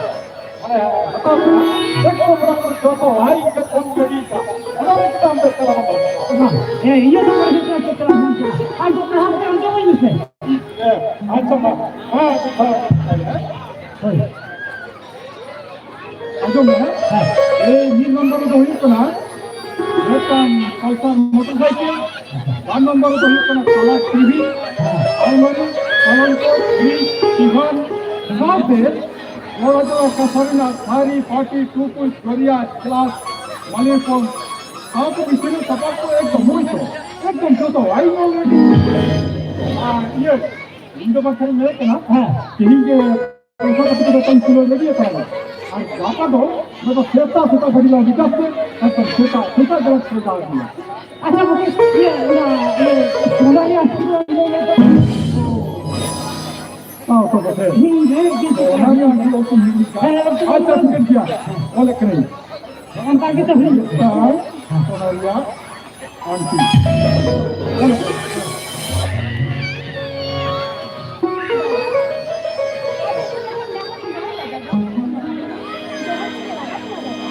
ᱚᱱᱮ ᱦᱟᱛᱟᱣ ᱠᱮᱫᱟ᱾ ᱡᱚᱛᱚ ᱦᱟᱭ ᱠᱟᱛᱮ ᱯᱷᱳᱱ ᱜᱟᱹᱰᱤ ᱠᱟᱜ᱾ ᱚᱱᱟ ᱨᱮ ᱪᱮᱫᱟᱜ ᱮᱢ ᱪᱟᱞᱟᱜ ᱠᱟᱱᱟ? ᱦᱮᱸ, ᱤᱭᱟᱹ ᱫᱚ ᱵᱟᱭ ᱦᱩᱭᱩᱜ ᱠᱟᱱᱟ, ᱪᱮᱫ ᱪᱟᱞᱟᱜ ᱦᱩᱭᱩᱜ ᱠᱟᱱᱟ? ᱟᱨ ᱫᱚ ᱯᱟᱲᱦᱟᱣ ᱠᱟᱛᱮ ᱚᱱᱛᱮ ᱵᱟᱹᱧ ᱢᱮᱥᱮ᱾ ᱦᱮᱸ, ᱟᱪᱪᱷᱟ, ᱢᱟ᱾ ᱦᱮᱸ, ᱟᱪᱪᱷᱟ, ᱦᱮᱸ᱾ ᱦᱳᱭ᱾ ᱟᱸᱡᱚᱢ ᱢᱮ, ᱦᱮᱸ᱾ ᱮᱭ ᱢᱤᱫ ᱱᱚᱢᱵᱚᱨ ᱨᱮᱫᱚ ᱦᱩᱭᱩᱜ ᱠᱟᱱᱟ ᱢᱤᱫᱴᱟᱝ ᱯᱟᱞᱥᱟᱨ ᱢᱚᱴᱚᱨ ᱥᱟᱭᱠᱮᱞ, ᱵᱟᱨ ᱱᱚᱢᱵᱚᱨ ᱨᱮᱫᱚ ᱦᱩᱭᱩᱜ ᱠᱟᱱᱟ ᱠᱟᱞᱟᱨ ᱴᱤᱵᱷᱤ, ᱟᱞᱢᱟᱨᱤ, ᱯᱟᱞᱚᱝᱠᱚ, ᱯᱷᱨᱤᱡᱽ, ᱴᱤᱵᱷᱟᱱ, ᱥᱟᱶᱛᱮ ᱵᱚᱲ ᱦᱚᱪᱚ ᱠᱟᱥᱟ ᱨᱮᱱᱟᱜ ᱛᱷᱟᱹᱨᱤ, ᱵᱟᱹᱴᱤ, ᱴᱩᱠᱩᱡ, ᱛᱷᱟᱹᱨᱤᱭᱟ, ᱜᱞᱟᱥ, ᱢᱟᱹᱞᱤ ᱠᱚ, ᱥᱟᱶᱛᱮ ᱵᱤᱪᱷᱱᱟᱹ ᱥᱟᱯᱟᱵ ᱠᱚ ᱮᱠᱫᱚᱢ ᱦᱩᱭ ᱠᱚ, ᱮᱠᱫᱚᱢ ᱡᱚᱛᱚ ᱟᱭᱢᱟ ᱞᱮᱠᱟ᱾ ᱟᱨ ᱤᱭᱟᱹ, ᱤᱧ ᱫᱚ ᱵᱟᱝ ᱠᱷᱟᱱᱤᱧ ᱢᱮᱱᱮᱫ ᱠᱟᱱᱟ, ᱦᱮᱸ᱾ ᱛᱮᱦᱮᱧ ᱜᱮ ᱯᱚᱭᱥᱟ ᱠᱟᱛᱮ ᱫᱚ ᱵᱟᱹᱧ ᱛᱩᱞᱟᱹᱣ ᱫᱟᱲᱮᱭᱟᱜ ᱠᱟᱱᱟ᱾ ᱟᱨ ᱜᱟᱯᱟ ᱫᱚ ᱚᱱᱟ ᱫᱚ ᱥᱮᱛᱟᱜ ᱥᱮᱛᱟᱜ ᱜᱟᱹᱰᱤ ᱞᱟᱝ ᱨᱤᱡᱟᱨᱵᱷ ᱛᱮ ᱮᱠᱫᱚᱢ ᱥᱮᱛᱟᱜ ᱥᱮᱛᱟᱜ ᱜᱮᱞᱟᱝ ᱥᱮᱴᱮᱨ ᱫᱟᱲᱮᱭᱟᱜᱼᱟ᱾ ᱟᱪᱪᱷᱟ, ᱜᱚᱢᱠᱮ, ᱤᱭᱟᱹ, ᱚᱱᱟ, ᱤᱭᱟᱹ, ᱚᱱᱟ ᱨᱮᱭᱟᱜ ᱥᱩᱨ ᱨᱮ ᱞᱟᱹᱭ ᱞᱮᱠᱷᱟᱱ᱾ ᱛᱟᱣ ᱛᱚ ᱵᱚᱴᱷᱮ᱾ ᱦᱮᱸ, ᱦᱮᱸ, ᱦᱮᱸ, ᱛᱚ ᱚᱱᱟ ᱨᱮᱭᱟᱜ ᱟᱹᱰᱤ ᱚᱥᱩᱵᱤᱫᱷᱟ᱾ ᱦᱮᱸ, ᱮᱠᱫᱚᱢ, ᱟᱪᱪᱷᱟ, ᱮᱠᱫᱚᱢ᱾ ᱴᱷᱤᱠ ᱜᱮᱭᱟ, ᱚᱞᱮᱫ ᱠᱟᱹᱱᱟᱹᱧ᱾ ᱚᱱᱠᱟ ᱜᱮ ᱛᱚ ᱦᱩᱭᱩᱜ᱾ ᱛᱟᱣ ᱚᱱᱟ ᱨᱮᱭᱟᱜ ᱟᱱᱴᱤ᱾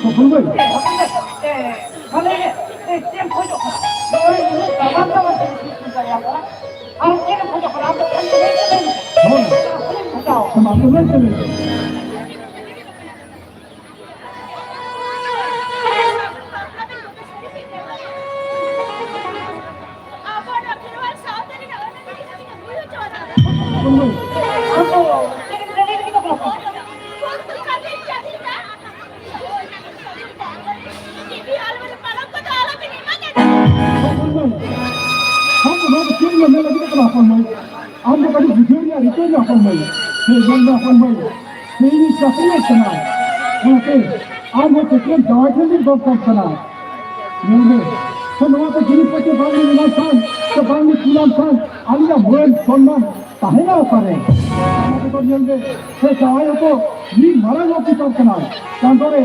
ᱛᱚᱯᱚᱱ ᱵᱷᱟᱹᱭ᱾ ᱛᱟᱦᱞᱮ, ᱮ, ᱪᱮᱫ ᱮᱢ ᱠᱷᱚᱡᱚᱜ ᱠᱟᱱᱟ? ᱱᱚᱜᱼᱚᱭ ᱩᱱᱟᱹᱜ ᱫᱟᱢᱟᱱ ᱫᱟᱢᱟᱱ ᱡᱤᱱᱤᱥ ᱠᱚ ᱠᱷᱚᱡᱚᱜ ᱠᱟᱱᱟ᱾ ᱟᱨ ᱪᱮᱫ ᱮᱢ ᱠᱷᱚᱡᱚᱜ ᱠᱟᱱᱟ? ᱟᱢ ᱫᱚ ᱠᱷᱟᱹᱞᱤ ᱞᱟᱹᱭ ᱛᱮ ᱞᱟᱹᱭ ᱢᱮ᱾ ᱦᱳᱭ᱾ ᱟᱢ ᱫᱚ ᱞᱟᱹᱭ ᱛᱮ ᱞᱟᱹᱭ ᱢᱮ᱾ ᱟᱢ ᱫᱚ ᱱᱚᱣᱟ ᱫᱚ ᱪᱮᱫ ᱞᱟᱹᱜᱤᱫ ᱠᱟᱱᱟ, ᱦᱚᱯᱚᱱ ᱢᱟᱹᱭ? ᱟᱢ ᱫᱚ ᱠᱟᱹᱴᱤᱡ ᱵᱩᱡᱷᱟᱹᱣ ᱨᱮᱭᱟᱜ ᱨᱤᱠᱟᱹᱭ ᱢᱮ, ᱦᱚᱯᱚᱱ ᱢᱟᱹᱭ᱾ ᱦᱮᱸ, ᱧᱮᱞ ᱢᱮ, ᱦᱚᱯᱚᱱ ᱢᱟᱹᱭ, ᱛᱮᱦᱮᱧ ᱪᱟᱹᱠᱨᱤᱭᱮᱫ ᱠᱟᱱᱟ, ᱚᱱᱟᱛᱮ ᱟᱢ ᱦᱚᱸ ᱯᱟᱹᱴᱭᱟᱹ ᱡᱟᱶᱟᱭ ᱴᱷᱮᱱ ᱜᱮ ᱫᱚᱨᱠᱟᱨ ᱠᱟᱱᱟ᱾ ᱧᱮᱞ ᱢᱮ, ᱥᱮ ᱱᱚᱣᱟ ᱠᱚ ᱡᱤᱱᱤᱥ ᱯᱟᱹᱛᱤ ᱵᱟᱝ ᱮᱢᱟᱢ ᱠᱷᱟᱱ, ᱥᱮ ᱵᱟᱝ ᱠᱩᱞᱟᱢ ᱠᱷᱟᱱ, ᱟᱞᱮᱭᱟᱜ ᱢᱟᱹᱱ ᱥᱚᱱᱢᱟᱱ ᱛᱟᱦᱮᱱᱟ ᱚᱠᱟᱨᱮ? ᱚᱱᱟ ᱠᱚᱫᱚ ᱧᱮᱞ ᱢᱮ, ᱥᱮ ᱡᱟᱶᱟᱭ ᱦᱚᱸᱠᱚ ᱢᱤᱫ ᱢᱟᱨᱟᱝ ᱚᱯᱷᱤᱥᱟᱨ ᱠᱟᱱᱟ, ᱪᱟᱸᱫᱳ ᱨᱮ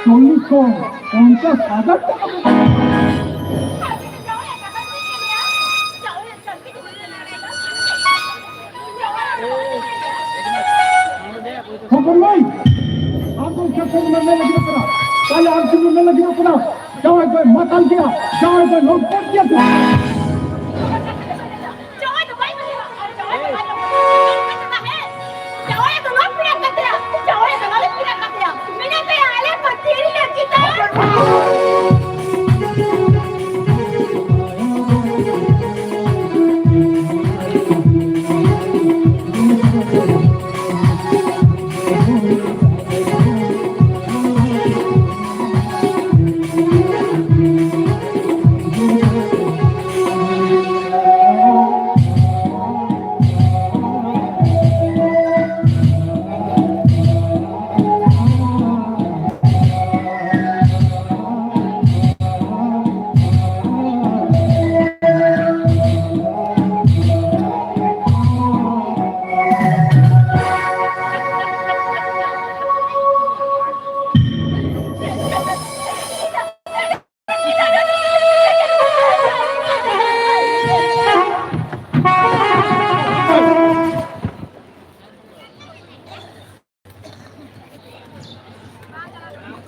ᱪᱚᱞᱞᱤᱥ ᱠᱷᱚᱱ ᱯᱚᱧᱪᱟᱥ ᱦᱟᱡᱟᱨ ᱴᱟᱠᱟ ᱠᱚ ᱦᱚᱯᱚᱱ ᱢᱟᱹᱭ, ᱟᱢ ᱫᱚ ᱪᱮᱫ ᱠᱚᱢ ᱢᱮᱱ ᱞᱟᱹᱜᱤᱫ ᱠᱟᱱᱟ? ᱟᱞᱮ ᱟᱨ ᱪᱮᱫ ᱞᱮ ᱞᱟᱹᱜᱤᱫᱚᱜ ᱠᱟᱱᱟ? ᱡᱟᱶᱟᱭ ᱫᱚᱭ ᱢᱟᱛᱟᱞ ᱜᱮᱭᱟ, ᱡᱟᱶᱟᱭ ᱫᱚᱭ ᱞᱚᱢᱯᱚᱴ ᱜᱮᱭᱟ᱾ ᱡᱟᱶᱟᱭ ᱫᱚ ᱵᱟᱭ ᱢᱟᱛᱟᱞᱟ, ᱡᱟᱶᱟᱭ ᱫᱚ ᱵᱟᱭ ᱞᱚᱢᱯᱚᱴᱟ᱾ ᱡᱟᱶᱟᱭ ᱫᱚ ᱵᱟᱝ ᱯᱮᱲᱟ ᱠᱟᱛᱮᱭᱟ, ᱡᱟᱶᱟᱭ ᱫᱚ ᱵᱟᱝ ᱯᱮᱲᱟ ᱠᱟᱛᱮᱭᱟ᱾ ᱢᱮᱱᱟᱜ ᱛᱟᱭᱟ ᱟᱞᱮ ᱯᱟᱹᱴᱤᱭᱟᱹ ᱨᱮ ᱪᱮᱛᱟᱱ᱾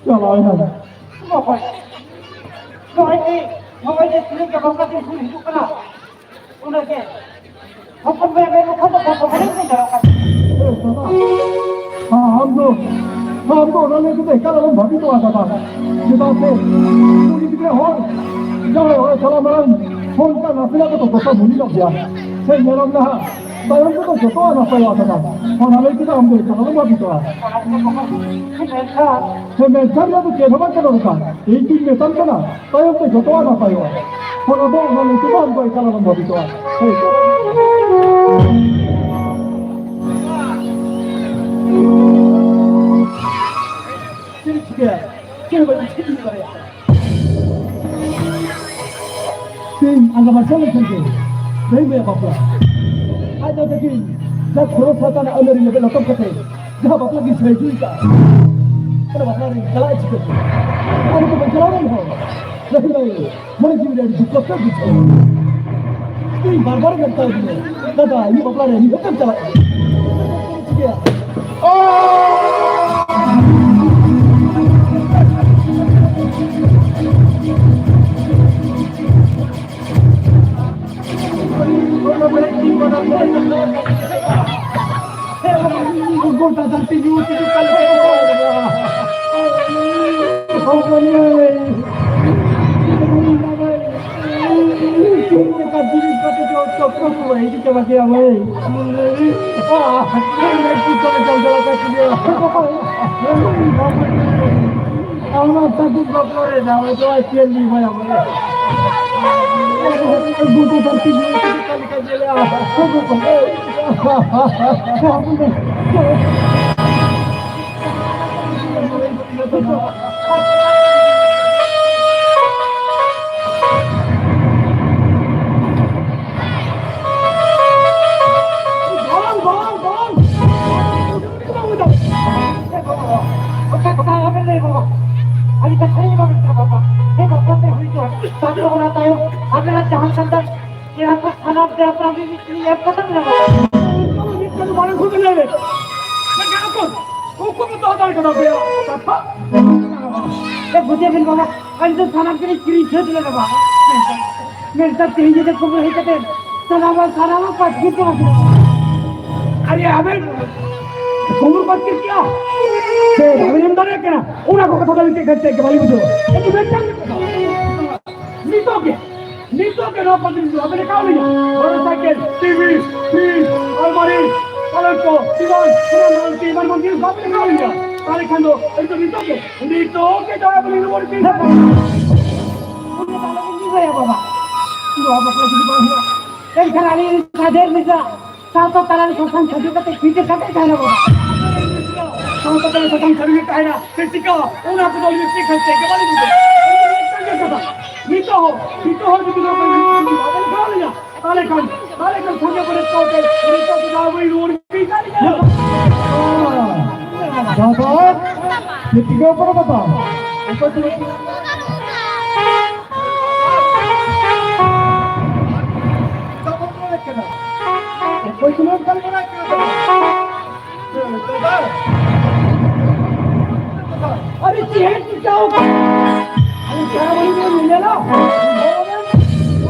ᱪᱟᱞᱟᱣᱮᱱᱟ᱾ ᱚᱠᱚᱭ? ᱱᱚᱜᱼᱚᱭ ᱡᱮ, ᱱᱚᱜᱼᱚᱭ ᱡᱮ ᱛᱤᱱᱟᱹᱜ ᱜᱮ ᱵᱚᱸᱜᱟ ᱫᱤᱱ ᱠᱷᱚᱱ ᱦᱤᱡᱩᱜ ᱠᱟᱱᱟ, ᱩᱱᱟᱹᱜ ᱜᱮ ᱦᱚᱯᱚᱱ ᱵᱚᱭᱦᱟ ᱢᱮᱱ ᱞᱮᱠᱷᱟᱱ ᱫᱚ ᱵᱟᱠᱚ ᱵᱟᱲᱟᱭ ᱠᱟᱱ ᱫᱟᱲᱮᱭᱟᱜ ᱠᱟᱱᱟ᱾ ᱮ ᱵᱟᱵᱟ, ᱟᱢ ᱫᱚ, ᱟᱢ ᱫᱚ ᱚᱱᱟ ᱞᱟᱹᱭ ᱠᱟᱛᱮ ᱮᱠᱟᱞ ᱟᱞᱚᱢ ᱵᱷᱟᱵᱤᱛᱚᱜᱼᱟ ᱫᱟᱫᱟ᱾ ᱪᱮᱫᱟᱜ ᱥᱮ ᱩᱱᱤ ᱜᱤᱫᱽᱨᱟᱹ ᱦᱚᱲ ᱡᱟᱦᱟᱸᱭ ᱚᱲᱟᱜ ᱪᱟᱞᱟᱣ ᱢᱟᱲᱟᱝ ᱚᱱᱠᱟ ᱱᱟᱥᱮᱱᱟᱜ ᱫᱚ ᱫᱚᱥᱟ ᱵᱷᱩᱞ ᱧᱚᱜ ᱜᱮᱭᱟ᱾ ᱥᱮ ᱧᱮᱞᱟᱢ ᱱᱟᱦᱟᱜ, ᱛᱟᱭᱚᱢ ᱛᱮᱫᱚ ᱡᱚᱛᱚᱣᱟᱜ ᱱᱟᱯᱟᱭᱚᱜᱼᱟ ᱫᱟᱫᱟ᱾ ᱚᱱᱟ ᱞᱟᱹᱭ ᱛᱮᱫᱚ ᱟᱢ ᱫᱚ ᱮᱠᱟᱞ ᱟᱞᱚᱢ ᱵᱷᱟᱵᱤᱛᱚᱜᱼᱟ᱾ ᱢᱮᱱᱠᱷᱟᱱ ᱦᱮᱸ, ᱢᱮᱱᱠᱷᱟᱱ ᱫᱚ ᱪᱮᱫ ᱦᱚᱸ ᱵᱟᱝ ᱠᱟᱱᱟ ᱫᱟᱫᱟ᱾ ᱤᱧ ᱫᱩᱧ ᱢᱮᱛᱟᱢ ᱠᱟᱱᱟ, ᱛᱟᱭᱚᱢ ᱛᱮ ᱡᱚᱛᱚᱣᱟᱜ ᱱᱟᱯᱟᱭᱚᱜᱼᱟ᱾ ᱚᱱᱟ ᱫᱚ, ᱚᱱᱟ ᱞᱟᱹᱭ ᱛᱮᱫᱚ ᱟᱢ ᱫᱚ ᱮᱠᱟᱞ ᱟᱞᱚᱢ ᱵᱷᱟᱵᱤᱛᱚᱜᱼᱟ᱾ ᱦᱳᱭ᱾ ᱪᱮᱫ ᱮᱢ ᱪᱤᱠᱟᱹᱭᱟ? ᱪᱮᱫ ᱦᱚᱸ ᱵᱟᱹᱧ ᱪᱤᱠᱟᱹ ᱫᱟᱲᱮᱭᱟᱜ ᱠᱟᱱᱟ᱾ ᱛᱮᱦᱮᱧ ᱟᱸᱜᱟ ᱢᱟᱨᱥᱟᱞ ᱞᱮᱱᱠᱷᱟᱱ ᱜᱮ ᱫᱟᱹᱭ ᱢᱟᱹᱭᱟᱜ ᱵᱟᱯᱞᱟ᱾ ᱟᱡ ᱫᱚ ᱛᱟᱹᱠᱤᱱ ᱡᱟ ᱠᱷᱚᱨᱚᱪ ᱦᱟᱛᱟᱣ ᱨᱮᱱᱟᱜ ᱟᱹᱱ ᱟᱹᱨᱤ ᱞᱮᱵᱮᱫ ᱞᱚᱴᱚᱢ ᱠᱟᱛᱮ ᱡᱟᱦᱟᱸ ᱵᱟᱯᱞᱟ ᱠᱤᱱ ᱥᱟᱹᱭ ᱦᱚᱪᱚ ᱟᱠᱟᱫᱼᱟ, ᱚᱱᱟ ᱵᱟᱯᱞᱟ ᱨᱮ ᱪᱟᱞᱟᱜ ᱪᱤᱠᱟᱹᱛᱮ? ᱟᱨ ᱱᱤᱛᱚᱜ ᱵᱟᱝ ᱪᱟᱞᱟᱣ ᱞᱮᱱ ᱦᱚᱸ ᱫᱟᱹᱭ ᱢᱟᱹᱭ ᱢᱚᱱᱮ ᱡᱤᱣᱤ ᱨᱮ ᱟᱹᱰᱤ ᱫᱩᱠ ᱠᱚᱥᱴᱚ ᱵᱩᱡᱷᱟᱹᱜᱼᱟ᱾ ᱤᱧ ᱵᱟᱨ ᱵᱟᱨ ᱢᱮᱛᱟ ᱫᱤᱧᱟ, ᱫᱟᱫᱟ, ᱤᱧᱟᱹᱜ ᱵᱟᱯᱞᱟ ᱨᱮ ᱢᱤᱫ ᱦᱚᱯᱚᱱ ᱪᱟᱞᱟᱜ ᱠᱟᱱᱟ᱾ ᱪᱤᱠᱟᱹᱭᱟ? ᱜᱚᱴᱟ ᱫᱷᱟᱹᱨᱛᱤ ᱧᱩ ᱛᱮ ᱚᱠᱟ ᱞᱮᱠᱟ ᱠᱚ ᱨᱚᱲ ᱮᱫᱟ᱾ ᱦᱚᱯᱚᱱ ᱢᱟᱹᱭ, ᱪᱮᱫ ᱞᱮᱠᱟ ᱡᱤᱱᱤᱥ ᱠᱚᱛᱮ ᱪᱚ ᱪᱚᱠᱨᱚ ᱠᱚ ᱤᱫᱤ ᱪᱟᱵᱟ ᱠᱮᱭᱟ ᱢᱟᱹᱭ᱾ ᱟᱨ ᱢᱮᱫ ᱠᱚ ᱪᱚᱞ ᱪᱚᱞ ᱠᱟᱜ ᱠᱮᱭᱟ᱾ ᱚᱱᱟ ᱥᱟᱹᱜᱩᱱ ᱵᱟᱯᱞᱟ ᱨᱮ ᱡᱟᱶᱟᱭ ᱫᱚ ᱪᱮᱫ ᱞᱤᱧ ᱢᱮᱱᱟ ᱵᱚᱞᱮ? ᱜᱚᱴᱟ ᱫᱷᱟᱹᱨᱛᱤ ᱧᱩ ᱛᱮ ᱚᱠᱟ ᱞᱮᱠᱟ ᱧᱮᱞᱚᱜᱼᱟ᱾ ᱵᱟᱝ, ᱵᱟᱝ, ᱵᱟᱝ᱾ ᱚᱠᱟ ᱠᱟᱛᱷᱟ ᱟᱞᱚᱵᱮᱱ ᱞᱟᱹᱭ ᱵᱟᱵᱟ᱾ ᱟᱹᱞᱤᱧ ᱠᱟᱛᱷᱟ ᱞᱤᱧ ᱵᱟᱵᱮᱱ ᱠᱟᱱᱟ ᱵᱟᱵᱟ᱾ ᱦᱮᱸ ᱵᱟᱵᱟ, ᱛᱮ ᱦᱩᱭ ᱠᱚᱜᱼᱟ᱾ ᱛᱟᱨᱯᱚᱨ ᱚᱱᱟ ᱛᱟᱭᱚᱢ ᱟᱵᱮᱱᱟᱜ ᱡᱟᱦᱟᱸ ᱥᱟᱱᱛᱟᱲ ᱮᱨᱟ ᱠᱚ ᱥᱟᱱᱟᱢ ᱛᱮ ᱟᱯᱱᱟᱨ ᱢᱤᱫ ᱴᱷᱮᱱ ᱮᱢ ᱠᱟᱛᱮ ᱢᱮᱱᱟᱜ ᱵᱟᱵᱟ᱾ ᱢᱤᱫ ᱠᱟᱛᱷᱟ ᱵᱟᱝ ᱠᱚ ᱞᱟᱹᱭ ᱞᱮ᱾ ᱢᱮᱱᱠᱷᱟᱱ ᱩᱱᱠᱩ, ᱩᱱᱠᱩ ᱠᱚ ᱫᱚᱦᱚ ᱫᱟᱲᱮ ᱠᱟᱫᱟ ᱯᱮᱭᱟ ᱠᱟᱛᱷᱟ᱾ ᱮ, ᱵᱩᱡᱷᱟᱹᱣ ᱵᱮᱱ ᱵᱟᱵᱟ, ᱟᱹᱞᱤᱧ ᱫᱚ ᱥᱟᱱᱟᱢ ᱜᱮᱞᱤᱧ ᱠᱤᱨᱤᱧ ᱥᱟᱹᱛ ᱞᱮᱫᱟ ᱵᱟᱵᱟ᱾ ᱢᱮᱱᱠᱷᱟᱱ ᱛᱮᱦᱮᱧ ᱧᱤᱫᱟᱹ ᱠᱩᱢᱵᱽᱲᱩ ᱦᱮᱡ ᱠᱟᱛᱮ ᱥᱟᱱᱟᱢᱟᱜ, ᱥᱟᱱᱟᱢᱟᱜ ᱯᱟᱹᱴᱠᱤ ᱠᱚ ᱟᱹᱜᱩ᱾ ᱟᱨᱮ ᱟᱵᱮᱱ ᱠᱩᱢᱵᱽᱲᱩ ᱯᱟᱹᱴᱠᱤ ᱠᱮᱜᱼᱟ? ᱥᱮ ᱵᱟᱵᱮᱱ ᱮᱢ ᱫᱟᱲᱮᱭᱟᱜ ᱠᱟᱱᱟ? ᱚᱱᱟ ᱠᱚ ᱠᱟᱛᱷᱟ ᱫᱚ ᱟᱹᱞᱤᱧ ᱪᱮᱫ ᱠᱷᱟᱹᱛᱤᱨ ᱜᱮ ᱵᱟᱹᱞᱤᱧ ᱵᱩᱡᱷᱟᱹᱣᱟ᱾ ᱮᱠᱴᱩ ᱢᱤᱫᱴᱟᱝ ᱜᱮ ᱠᱟᱛᱷᱟ᱾ ᱱᱤᱛᱚᱜ ᱜᱮ, ᱱᱤᱛᱚᱜ ᱜᱮ ᱱᱚᱣᱟ ᱯᱟᱹᱴᱠᱤ ᱫᱚ ᱟᱵᱮᱱ ᱮᱠᱟᱣ ᱞᱤᱧᱟ᱾ ᱢᱚᱴᱚᱨ ᱥᱟᱭᱠᱮᱞ, ᱴᱤᱵᱷᱤ, ᱯᱷᱨᱤᱡᱽ, ᱟᱞᱢᱟᱨᱤ, ᱯᱟᱞᱚᱝᱠᱚ, ᱫᱤᱣᱟᱱ, ᱮᱢᱟᱱ ᱮᱢᱟᱱ ᱡᱤᱱᱤᱥ ᱟᱵᱮᱱ ᱮᱠᱟᱣ ᱞᱤᱧᱟ᱾ ᱛᱟᱦᱞᱮ ᱠᱷᱟᱱ ᱫᱚ ᱮᱠᱴᱩ ᱱᱤᱛᱚᱜ ᱜᱮ, ᱱᱤᱛᱚᱜ ᱜᱮ ᱫᱟᱭᱟ ᱵᱚᱞᱮ ᱨᱩᱣᱟᱹᱲ ᱵᱤᱱ᱾ ᱩᱱᱤ ᱫᱚ ᱟᱞᱚᱵᱤᱱ ᱫᱤᱥᱟᱹᱭᱟ ᱵᱟᱵᱟ᱾ ᱱᱚᱣᱟ ᱵᱟᱯᱞᱟ ᱡᱩᱫᱤ ᱵᱟᱝ ᱦᱩᱭᱩᱜᱼᱟ, ᱮᱱᱠᱷᱟᱱ ᱟᱹᱞᱤᱧ ᱥᱟᱫᱷᱮᱨ ᱢᱤᱫ ᱥᱟᱶᱛᱟ ᱛᱟᱞᱟᱨᱮ ᱥᱟᱥᱟᱝ ᱥᱟᱹᱫᱷᱩ ᱠᱟᱛᱮ ᱯᱷᱤᱴᱮ ᱠᱟᱛᱮ ᱛᱟᱦᱮᱱᱟ ᱵᱟᱵᱟ᱾ ᱥᱟᱶᱛᱟ ᱛᱟᱞᱟᱨᱮ ᱥᱟᱥᱟᱝ ᱥᱟᱹᱫᱷᱩ ᱜᱮ ᱛᱟᱦᱮᱱᱟ, ᱥᱮ ᱪᱤᱠᱟᱹ? ᱚᱱᱟ ᱠᱚᱫᱚ ᱟᱹᱞᱤᱧ ᱪᱮᱫ ᱠᱷᱟᱹᱛᱤᱨ ᱜᱮ ᱵᱟᱹᱞᱤᱧ ᱵᱩᱡᱷᱟᱹᱣᱟ᱾ ᱟᱹᱞᱤᱧ ᱢᱤᱫᱴᱟᱝ ᱜᱮ ᱠᱟᱛᱷᱟ, ᱱᱤᱛᱚᱜ ᱦᱚᱸ, ᱱᱤᱛᱚᱜ ᱦᱚᱸ ᱡᱩᱫᱤ ᱱᱚᱣᱟ ᱠᱚ ᱡᱩᱫᱤ ᱵᱟᱵᱮᱱ ᱴᱷᱟᱶ ᱞᱤᱧᱟ, ᱛᱟᱦᱞᱮ ᱠᱷᱟᱱ, ᱛᱟᱦᱞᱮ ᱠᱷᱟᱱ ᱥᱟᱸᱜᱮ ᱵᱟᱹᱨᱭᱟᱹᱛ ᱠᱚ ᱟᱛᱮ ᱱᱤᱛᱚᱜ ᱫᱚ ᱵᱟᱹᱧ ᱨᱩᱣᱟᱹᱲ ᱠᱟᱱᱟ᱾ ᱵᱟᱵᱟ, ᱪᱮᱫ ᱪᱤᱠᱟᱹ ᱠᱟᱱᱟ ᱵᱟᱵᱟ? ᱚᱠᱚᱭ ᱪᱚ ᱚᱠᱚᱭ ᱠᱚ ᱠᱟᱹᱢᱤ ᱵᱟᱲᱟᱭ ᱠᱟᱱᱟ? ᱟᱨᱮ ᱪᱮᱫ ᱪᱤᱠᱟᱹᱣ ᱠᱟᱱᱟ? ᱟᱨᱮ ᱪᱮᱫ ᱦᱚᱸ ᱵᱟᱹᱧ ᱧᱮᱞᱟ᱾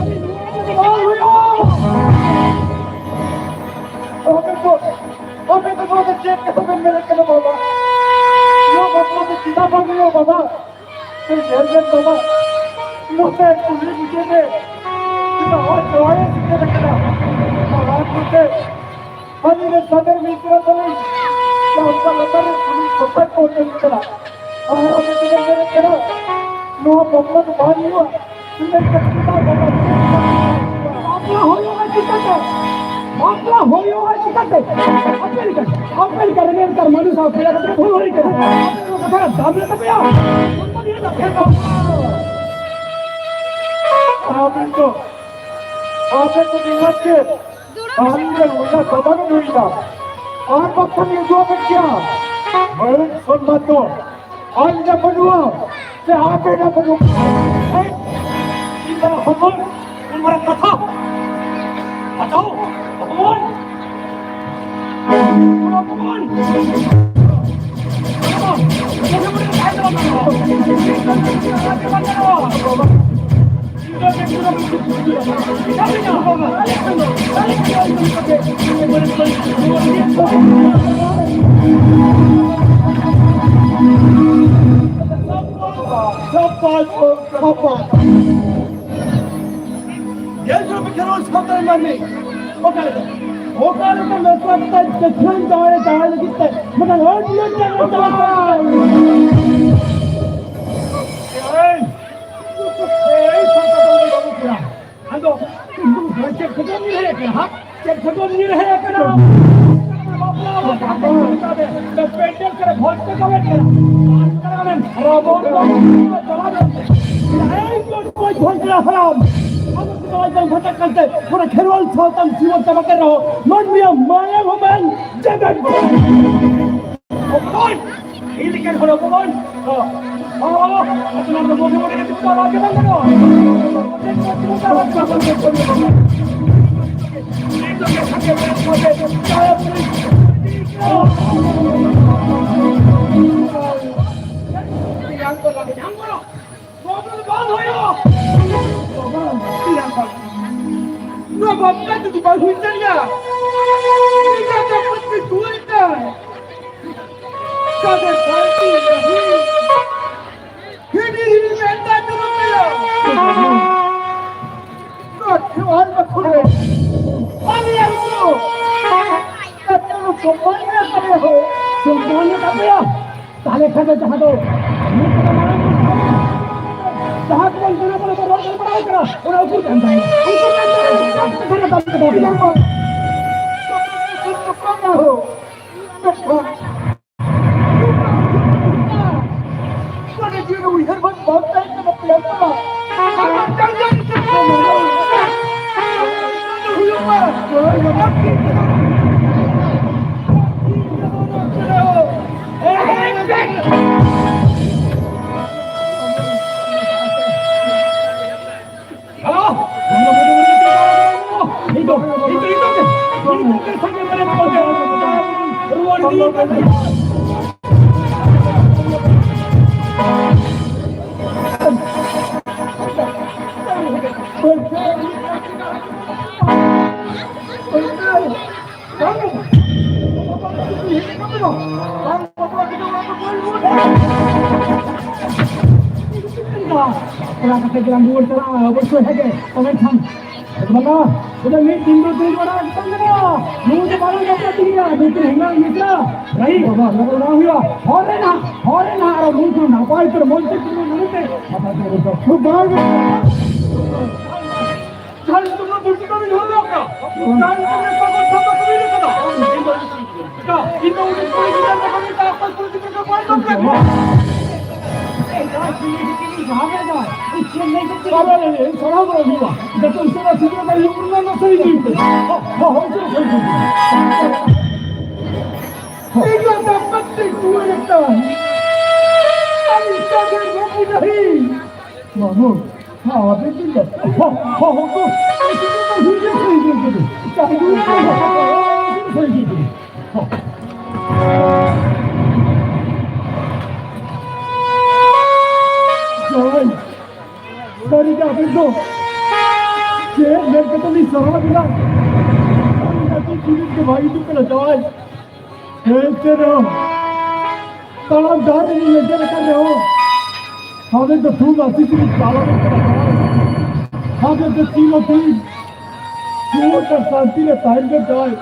ᱟᱨᱮ ᱱᱚᱣᱟ ᱫᱚ ᱵᱟᱝ ᱦᱩᱭᱩᱜᱼᱟ᱾ ᱪᱮᱫ ᱠᱟᱛᱷᱟ ᱵᱮᱱ ᱢᱮᱱᱮᱫ ᱠᱟᱱᱟ ᱵᱟᱵᱟ? ᱱᱚᱣᱟ ᱵᱟᱯᱞᱟ ᱫᱚ ᱪᱮᱫᱟᱜ ᱵᱟᱝ ᱦᱩᱭᱩᱜᱼᱟ ᱵᱟᱵᱟ? ᱧᱮᱞ ᱵᱮᱱ ᱵᱟᱵᱟ, ᱱᱚᱛᱮ ᱠᱩᱞᱦᱤ ᱢᱩᱪᱟᱹᱫ ᱨᱮ ᱪᱮᱫᱟᱜ ᱦᱚᱸ ᱡᱟᱶᱟᱭ ᱮ ᱥᱮᱴᱮᱨ ᱟᱠᱟᱱᱟ? ᱟᱨ ᱱᱚᱛᱮ ᱟᱹᱞᱤᱧ ᱨᱮᱱ ᱥᱟᱫᱚᱨ ᱢᱤᱥᱨᱟ ᱛᱟᱹᱞᱤᱧ ᱡᱟᱦᱟᱸ ᱞᱟᱛᱟᱨ ᱨᱮ ᱠᱩᱞᱦᱤ ᱥᱚᱯᱷᱟ ᱠᱚ ᱚᱪᱚᱜ ᱠᱟᱱᱟ᱾ ᱟᱨ ᱟᱵᱮᱱ ᱫᱚᱵᱮᱱ ᱢᱮᱱᱮᱫ ᱠᱟᱱᱟ ᱱᱚᱣᱟ ᱵᱟᱯᱞᱟ ᱫᱚ ᱵᱟᱝ ᱦᱩᱭᱩᱜᱼᱟ᱾ ᱵᱟᱯᱞᱟ ᱦᱩᱭᱩᱜᱼᱟ ᱪᱤᱠᱟᱹᱛᱮ? ᱵᱟᱯᱞᱟ ᱦᱩᱭᱩᱜᱼᱟ ᱪᱤᱠᱟᱹᱛᱮ? ᱟᱯᱮ ᱞᱮᱠᱟ, ᱟᱯᱮ ᱞᱮᱠᱟ ᱨᱮᱸᱜᱮᱡ ᱱᱮᱛᱟᱨ ᱢᱟᱹᱱᱩ ᱥᱟᱶ ᱯᱮᱲᱟ ᱠᱟᱛᱮ ᱵᱷᱩᱞ ᱦᱩᱭ ᱠᱟᱱᱟ᱾ ᱟᱯᱮ ᱫᱚ ᱠᱟᱛᱷᱟ ᱫᱟᱢ ᱞᱮ ᱛᱟᱯᱮᱭᱟ᱾ ᱟᱵᱮᱱ ᱫᱚ, ᱟᱵᱮᱱ ᱫᱚ ᱱᱤᱦᱟᱹᱛ ᱜᱮ ᱟᱹᱞᱤᱧ ᱨᱮᱱ ᱵᱚᱭᱦᱟ ᱥᱟᱵᱟᱱ ᱦᱩᱭ ᱮᱱᱟ᱾ ᱟᱨ ᱵᱟᱠᱷᱟᱱ ᱤᱧ ᱩᱫᱩᱜ ᱟᱯᱮ ᱠᱮᱭᱟ᱾ ᱢᱟᱹᱱ ᱥᱚᱱᱢᱟᱱ ᱫᱚ ᱟᱨ ᱡᱟᱦᱟᱸ ᱵᱟᱹᱱᱩᱜᱼᱟ, ᱥᱮ ᱟᱯᱮ ᱡᱟᱦᱟᱸ ᱵᱟᱹᱱᱩᱜᱼᱟ᱾ ᱦᱮᱸ? ᱤᱧ ᱫᱚ ᱦᱚᱯᱚᱱ, ᱩᱱ ᱢᱟᱨᱟᱝ ᱠᱟᱛᱷᱟ᱾ ᱟᱪᱪᱷᱟ, ᱦᱚᱯᱚᱱ᱾ ᱦᱚᱯᱚᱱ᱾ ᱧᱮᱞ ᱪᱚ ᱯᱮ ᱠᱷᱮᱨᱣᱟᱞ ᱥᱟᱶᱛᱟ ᱨᱮᱱ ᱢᱟᱹᱱᱢᱤ᱾ ᱚᱠᱟ ᱞᱮᱠᱟ, ᱚᱠᱟ ᱞᱮᱠᱟ ᱢᱮᱥᱟ ᱠᱟᱛᱮ ᱡᱟᱹᱛᱤᱭᱟᱹᱨᱤ ᱫᱟᱲᱮ ᱫᱟᱲᱮ ᱞᱟᱹᱜᱤᱫ ᱛᱮ ᱢᱤᱫᱴᱟᱝ ᱟᱹᱰᱤ ᱞᱮᱠᱟᱱ ᱪᱟᱞᱟᱜ ᱠᱟᱱᱟ᱾ ᱮᱭ, ᱮᱭ, ᱥᱟᱶᱛᱟ ᱫᱚ ᱵᱟᱹᱵᱩ ᱠᱚᱲᱟ᱾ ᱟᱫᱚ ᱪᱮᱫ ᱠᱷᱟᱹᱛᱤᱨ ᱧᱤᱨ ᱦᱮᱡ ᱟᱠᱟᱱᱟ, ᱦᱟ? ᱪᱮᱫ ᱠᱷᱟᱹᱛᱤᱨ ᱧᱤᱨ ᱦᱮᱡ ᱟᱠᱟᱱᱟ? ᱵᱟᱯᱞᱟ ᱚᱲᱟᱜ ᱠᱟᱱᱟ, ᱯᱮᱱᱰᱮᱞ ᱠᱚᱨᱮ ᱵᱷᱚᱡᱽ ᱯᱮ ᱡᱚᱢᱮᱫ ᱠᱟᱱᱟ᱾ ᱟᱨ ᱨᱟᱵᱚᱱ ᱫᱚ ᱪᱟᱞᱟᱣ ᱮᱱ ᱛᱮ᱾ ᱮᱭ ᱠᱚ ᱵᱷᱚᱡᱽ ᱠᱚᱲᱟ ᱦᱟᱲᱟᱢ, ᱟᱢ ᱫᱚ ᱪᱟᱞᱟᱣ ᱠᱟᱱ ᱵᱷᱚᱡᱽ ᱠᱟᱱ ᱛᱮ, ᱚᱱᱟ ᱠᱷᱮᱨᱣᱟᱞ ᱥᱟᱶᱛᱟᱢ ᱥᱤᱢᱟᱹ ᱪᱟᱵᱟ ᱠᱮᱫ ᱨᱮᱦᱚᱸ, ᱢᱟᱹᱱᱢᱤᱭᱟᱜ ᱢᱟᱭᱟᱢ ᱦᱚᱸ ᱵᱟᱝ ᱡᱮᱜᱮᱫ ᱚᱠᱚᱭ? ᱤᱧ ᱞᱮᱠᱟᱱ ᱦᱚᱲ ᱚᱠᱚᱭ? ᱚ, ᱚ, ᱚ, ᱟᱯᱱᱟᱨ ᱫᱚ ᱢᱚᱱᱮ ᱢᱚᱱᱮ ᱜᱮ ᱫᱩᱠ ᱫᱚ ᱟᱞᱟᱫᱟ ᱵᱟᱝ ᱜᱟᱱᱚᱜᱼᱟ᱾ ᱱᱚᱣᱟ ᱵᱟᱯᱞᱟ ᱡᱩᱫᱤ ᱵᱟᱝ ᱦᱩᱭ ᱫᱟᱲᱮᱭᱟᱜᱼᱟ, ᱤᱧᱟᱜ ᱫᱚ ᱯᱩᱛᱷᱤ ᱫᱩᱣᱟᱹᱨ ᱠᱟᱫᱮ ᱵᱟᱹᱲᱛᱤ ᱱᱟᱦᱤ, ᱦᱤᱰᱤ ᱦᱤᱰᱤ ᱢᱮᱱᱫᱟ ᱫᱩᱨᱩᱢ ᱢᱮᱭᱟ᱾ ᱠᱟᱴᱷᱮᱣᱟᱞ ᱵᱟᱠᱷᱩᱞ ᱨᱮ ᱟᱞᱮᱭᱟᱜ ᱦᱩᱲᱩ ᱠᱟᱴᱷᱮᱣᱟᱞ ᱥᱚᱢᱢᱟᱱ ᱢᱮ ᱛᱟᱞᱮ ᱦᱳ, ᱥᱚᱢᱢᱟᱱ ᱢᱮ ᱛᱟᱯᱮᱭᱟ᱾ ᱛᱟᱦᱞᱮ ᱠᱷᱟᱱ ᱫᱚ ᱡᱟᱦᱟᱸ ᱫᱚ ᱱᱤᱛ ᱫᱚ ᱢᱟᱲᱟᱝ ᱡᱟᱦᱟᱸ ᱠᱚᱵᱚᱱ ᱫᱩᱲᱩᱵ ᱠᱟᱱᱟ, ᱨᱚᱲ ᱜᱟᱞᱢᱟᱨᱟᱣ ᱠᱟᱱᱟ, ᱚᱱᱟ ᱩᱠᱩᱨ ᱠᱟᱱ ᱛᱟᱦᱮᱸᱱᱟ? ᱩᱠᱩᱨ ᱠᱟᱱ ᱛᱟᱦᱮᱸᱱᱟ? ᱚᱲᱟᱜ ᱠᱟᱛᱮ ᱜᱮᱞᱟᱝ ᱨᱩᱣᱟᱹᱲ ᱪᱟᱞᱟᱜᱼᱟ, ᱚᱵᱚᱥᱥᱳᱭ ᱦᱮᱸ ᱜᱮ᱾ ᱛᱚᱵᱮ ᱠᱷᱟᱱ ᱵᱟᱵᱟ, ᱩᱱᱤ ᱢᱤᱫ ᱫᱤᱱ ᱫᱚ ᱫᱩᱭ ᱵᱟᱲᱟ ᱟᱠᱟᱱ ᱠᱟᱱᱟ᱾ ᱱᱩᱭ ᱫᱚ ᱵᱟᱞᱟᱝ ᱜᱟᱛᱮ ᱛᱮᱜᱮᱭᱟ, ᱱᱩᱭ ᱫᱚ ᱦᱮᱱᱟᱝ ᱢᱤᱫ ᱫᱤᱱ᱾ ᱨᱟᱦᱤ, ᱵᱟᱵᱟ, ᱱᱚᱣᱟ ᱫᱚ ᱵᱟᱝ ᱦᱩᱭᱩᱜᱼᱟ᱾ ᱦᱚᱨ ᱨᱮ ᱱᱟᱦᱟᱜ, ᱦᱚᱨ ᱨᱮ ᱱᱟᱦᱟᱜ, ᱟᱨ ᱱᱩᱭ ᱫᱚ ᱱᱟᱯᱟᱭ ᱩᱛᱟᱹᱨ ᱢᱚᱡᱽ ᱛᱮ ᱠᱩᱞᱤ ᱱᱩᱭ ᱛᱮ᱾ ᱵᱟᱵᱟ, ᱫᱚ ᱵᱟᱝ ᱦᱩᱭᱩᱜᱼᱟ᱾ ᱡᱟᱦᱟᱸ ᱧᱩᱛᱩᱢ ᱫᱚ ᱫᱩᱨᱡᱤ ᱠᱟᱹᱢᱤ ᱦᱚᱲ ᱫᱚ ᱚᱠᱟ? ᱡᱟᱦᱟᱸ ᱧᱩᱛᱩᱢ ᱫᱚ ᱥᱟᱜᱚᱨ ᱪᱷᱟᱛᱟ ᱠᱟᱹᱢᱤ ᱞᱮᱠᱟ ᱫᱚ᱾ ᱤᱧ ᱫᱚ ᱩᱱᱤ ᱠᱩᱲᱤ ᱜᱤᱫᱽᱨᱟᱹ ᱞᱮᱠᱟ ᱢᱤᱫᱴᱟᱝ ᱚᱠᱚᱭ ᱠᱩᱲᱤ ᱜᱤᱫᱽᱨᱟᱹ ᱠᱚ ᱵᱟᱭ ᱧᱟᱢ ᱞᱮᱫ ᱢᱮᱭᱟ? ᱵᱟᱵᱟ ᱨᱮ, ᱥᱟᱨᱦᱟᱣ ᱵᱟᱲᱟ ᱦᱩᱭᱩᱜᱼᱟ᱾ ᱡᱚᱛᱚ ᱩᱥᱟᱹᱨᱟ ᱥᱤᱠᱷᱱᱟᱹᱛ ᱟᱭ ᱦᱩᱭᱩᱜ ᱠᱟᱱᱟ, ᱚᱱᱟ ᱥᱟᱹᱨᱤ ᱜᱮ᱾ ᱦᱚ, ᱦᱚ, ᱦᱚ, ᱩᱥᱟᱹᱨᱟ ᱥᱟᱹᱨᱤ ᱜᱮ᱾ ᱤᱧ ᱫᱚ ᱫᱟᱯᱟᱛ ᱛᱮ ᱠᱩᱲᱤ ᱜᱤᱫᱽᱨᱟᱹ᱾ ᱟᱨ ᱤᱧ ᱫᱚ ᱵᱟᱹᱵᱩ ᱰᱟᱹᱦᱤ᱾ ᱢᱟᱢᱩ, ᱦᱟᱣᱟ ᱫᱚ ᱪᱮᱫ ᱞᱮᱠᱟ? ᱦᱚ, ᱦᱚ, ᱦᱚ, ᱠᱚ, ᱦᱩᱭ ᱜᱮ ᱦᱩᱭ ᱜᱮ ᱦᱩᱭ ᱜᱮ᱾ ᱪᱟᱹᱞᱩ ᱜᱮ ᱦᱩᱭ ᱜᱮ ᱦᱩᱭ ᱜᱮ᱾ ᱦᱚ᱾ ᱡᱟᱶᱟᱭ, ᱥᱟᱹᱨᱤ ᱜᱮ ᱟᱵᱮᱱ ᱫᱚ ᱪᱮᱫ ᱢᱮᱱ ᱠᱟᱛᱮ ᱞᱤᱧ ᱥᱟᱨᱦᱟᱣ ᱵᱮᱱᱟ? ᱟᱹᱞᱤᱧ ᱟᱹᱛᱩ ᱡᱤᱱᱤᱥ ᱜᱮ ᱵᱟᱭ ᱦᱤᱡᱩᱜ ᱠᱟᱱᱟ, ᱡᱟᱶᱟᱭ᱾ ᱮᱱᱛᱮ ᱨᱮᱦᱚᱸ ᱛᱟᱲᱟᱢ ᱰᱟᱦᱟᱨ ᱨᱮ ᱞᱮᱸᱡᱮᱨ ᱟᱠᱟᱱ ᱨᱮᱦᱚᱸ, ᱦᱟᱱᱮ ᱫᱚ ᱛᱷᱩᱢ ᱟᱹᱥᱤ ᱛᱮᱜᱮ ᱪᱟᱞᱟᱣ ᱠᱟᱱᱟ᱾ ᱦᱟᱱᱮ ᱫᱚ ᱛᱤᱱ ᱟᱹᱥᱤ ᱥᱩᱠ ᱟᱨ ᱥᱟᱱᱛᱤ ᱨᱮ ᱛᱟᱦᱮᱱ ᱠᱟᱱ ᱛᱟᱭ᱾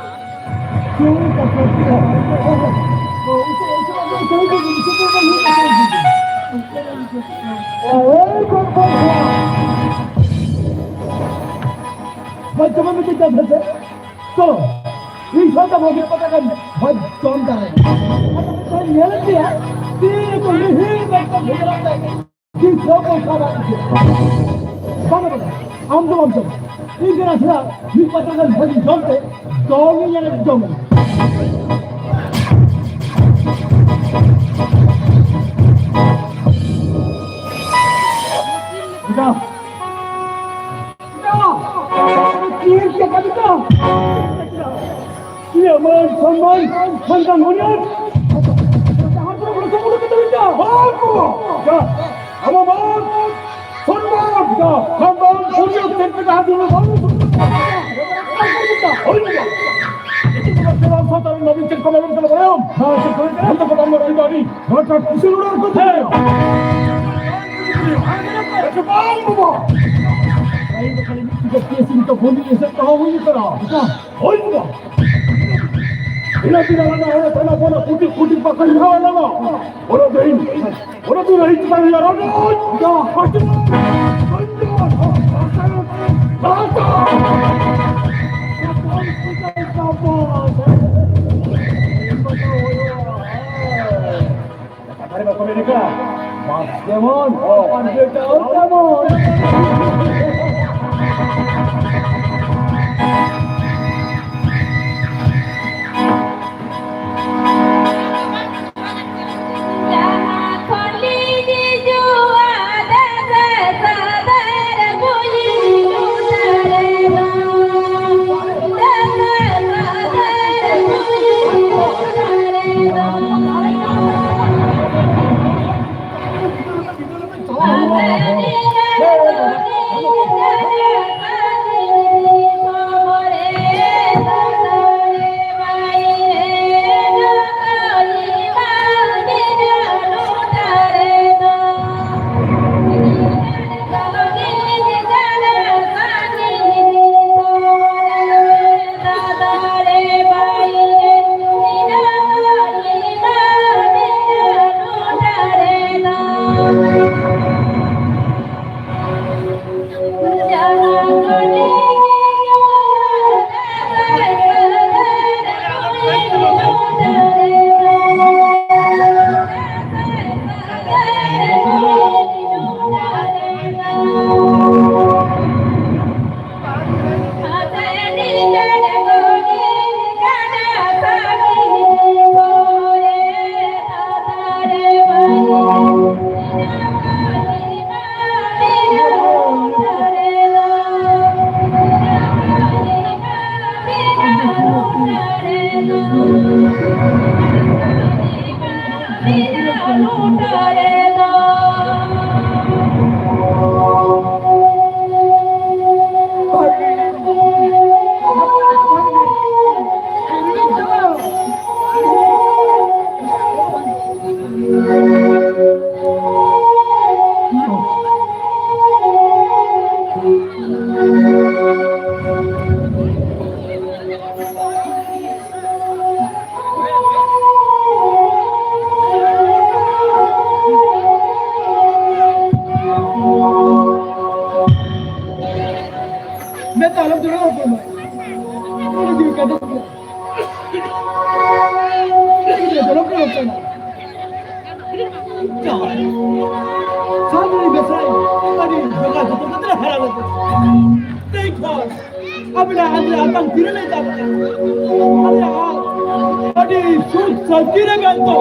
ᱥᱩᱠ ᱟᱨ ᱥᱟᱱᱛᱤ ᱨᱮ ᱛᱟᱦᱮᱱ ᱠᱟᱱ ᱛᱟᱭ᱾ ᱵᱷᱟᱭ, ᱪᱚᱞᱚ, ᱤᱧ ᱥᱟᱶᱛᱮ ᱵᱷᱟᱜᱮ ᱯᱟᱛᱟ ᱜᱟᱱ ᱵᱷᱟᱭ ᱡᱚᱢ ᱫᱟᱲᱮᱭᱟᱜᱼᱟ᱾ ᱟᱫᱚ ᱢᱤᱫᱴᱟᱝ ᱧᱮᱞ ᱠᱮᱭᱟ, ᱛᱤ ᱨᱮᱠᱚ ᱞᱤᱦᱤ ᱢᱮᱫ ᱠᱚ ᱵᱷᱮᱡᱟᱣ ᱫᱟ᱾ ᱛᱤᱥ ᱦᱚᱸ ᱯᱚᱭᱥᱟ ᱵᱟᱝ ᱤᱫᱤᱭᱟ᱾ ᱵᱟᱝ, ᱵᱟᱝ, ᱟᱢ ᱫᱚ ᱵᱟᱢ ᱡᱚᱢᱟ᱾ ᱤᱧ ᱫᱚ ᱱᱟᱥᱮᱱᱟᱜ ᱢᱤᱫ ᱯᱟᱛᱟ ᱜᱟᱱ ᱵᱷᱟᱹᱜᱤ ᱡᱚᱢ ᱛᱮ ᱫᱚᱢ ᱤᱧ ᱮᱱᱮᱡ ᱡᱚᱢ᱾ ᱪᱮᱫ ᱪᱮᱠᱟ ᱫᱚ? ᱤᱭᱟᱹ ᱢᱟᱱ ᱥᱚᱱᱢᱟᱱ ᱠᱷᱟᱱᱫᱟᱱ ᱢᱚᱨᱭᱟᱫ ᱡᱟᱦᱟᱸ ᱠᱚᱨᱮ ᱵᱚᱲᱚ ᱥᱚᱢᱵᱚᱲ ᱠᱟᱛᱮ ᱵᱤᱱ ᱡᱟ᱾ ᱦᱳᱭ ᱜᱚ᱾ ᱡᱟ᱾ ᱟᱵᱚ ᱢᱟᱱ ᱥᱚᱱᱢᱟᱱ ᱡᱟ᱾ ᱠᱷᱟᱱᱫᱟᱱ ᱢᱚᱨᱭᱟᱫ ᱪᱮᱫ ᱞᱮᱠᱟ ᱦᱟᱹᱛᱤ ᱵᱚᱱ ᱦᱳᱭ ᱜᱚ᱾ ᱤᱧ ᱫᱚ ᱥᱮᱵᱟ ᱥᱟᱶᱛᱟ ᱨᱮᱱ ᱱᱚᱵᱤᱱ ᱪᱮᱫ ᱠᱚ ᱢᱮᱱ ᱠᱟᱱᱟ ᱵᱟᱲᱟᱭᱟᱢ? ᱦᱮᱸ, ᱪᱮᱫ ᱠᱚ ᱢᱮᱱ ᱠᱟᱱᱟ? ᱦᱮᱸ, ᱪᱮᱫ ᱠᱚ ᱢᱮᱱ ᱠᱟᱱᱟ? ᱦᱚᱴᱟᱛ ᱠᱩᱥᱤ ᱨᱚᱲ ᱠᱚ ᱦᱮᱸ᱾ ᱟᱪᱪᱷᱟ, ᱵᱟᱝ ᱵᱟᱵᱟ᱾ ᱤᱧ ᱫᱚ ᱠᱷᱟᱹᱞᱤ ᱢᱤᱫ ᱴᱤᱠᱟᱹ ᱠᱮᱥ ᱤᱧ ᱛᱚ ᱵᱚᱱᱫᱤ ᱮᱥᱮᱫ ᱫᱚᱦᱚ ᱦᱩᱭ ᱠᱟᱱᱟ᱾ ᱦᱳᱭ ᱵᱟᱵᱟ᱾ ᱤᱱᱟᱹ ᱛᱤᱱᱟᱹᱜ ᱞᱟᱜᱟ ᱦᱚᱲ ᱛᱟᱦᱮᱱᱟ, ᱵᱚᱞᱮ ᱠᱩᱴᱤ ᱠᱩᱴᱤ ᱵᱟᱠᱚ ᱧᱟᱢᱟ ᱞᱟᱜᱟ᱾ ᱵᱚᱞᱮ ᱫᱮᱦᱤᱧ, ᱵᱚᱞᱮ ᱫᱩ ᱨᱟᱦᱤ ᱪᱤᱠᱟ ᱦᱩᱭᱩᱜᱼᱟ, ᱨᱚᱰᱚᱡ᱾ ᱫᱟ, ᱦᱟᱥᱩ᱾ ᱠᱟᱛᱷᱟ ᱨᱮ ᱵᱟᱠᱚ ᱢᱮᱱ ᱠᱟᱜᱼᱟ, ᱵᱟᱥ ᱡᱮᱢᱚᱱ, ᱯᱟᱱᱛᱮ ᱪᱟᱞ ᱛᱮᱢᱚᱱ᱾ ᱢᱮᱫ ᱟᱞᱚᱢ ᱡᱚᱲᱟᱣ ᱦᱚᱯᱚᱱ ᱢᱟᱹᱭ᱾ ᱩᱱᱤ ᱡᱤᱣᱤ ᱠᱟᱴᱟ ᱠᱟᱱᱟ᱾ ᱩᱱᱤ ᱜᱤᱫᱽᱨᱟᱹ ᱡᱚᱱᱚᱢ ᱠᱟᱱᱟ ᱦᱚᱯᱚᱱ ᱢᱟᱹᱭ᱾ ᱡᱟᱶᱟᱭ᱾ ᱥᱟᱱᱛᱟᱲᱤ ᱵᱮᱵᱽᱥᱟᱭᱤ ᱟᱹᱰᱤ ᱡᱚᱜᱟᱣ ᱡᱚᱛᱚᱱ ᱠᱟᱛᱮ ᱞᱮ ᱦᱟᱨᱟ ᱞᱮᱫ ᱠᱚᱣᱟ᱾ ᱛᱮᱦᱮᱧ ᱠᱷᱚᱱ ᱟᱹᱵᱤᱱᱟᱜ ᱟᱹᱰᱤ ᱟᱛᱟᱝ ᱛᱤᱨᱮ ᱞᱮ ᱪᱟᱞᱟᱜᱼᱟ᱾ ᱟᱞᱮᱭᱟᱜ ᱟᱹᱰᱤ ᱥᱩᱠ ᱥᱟᱹᱱᱛᱤ ᱨᱮ ᱢᱮᱱᱟᱜ ᱫᱚ᱾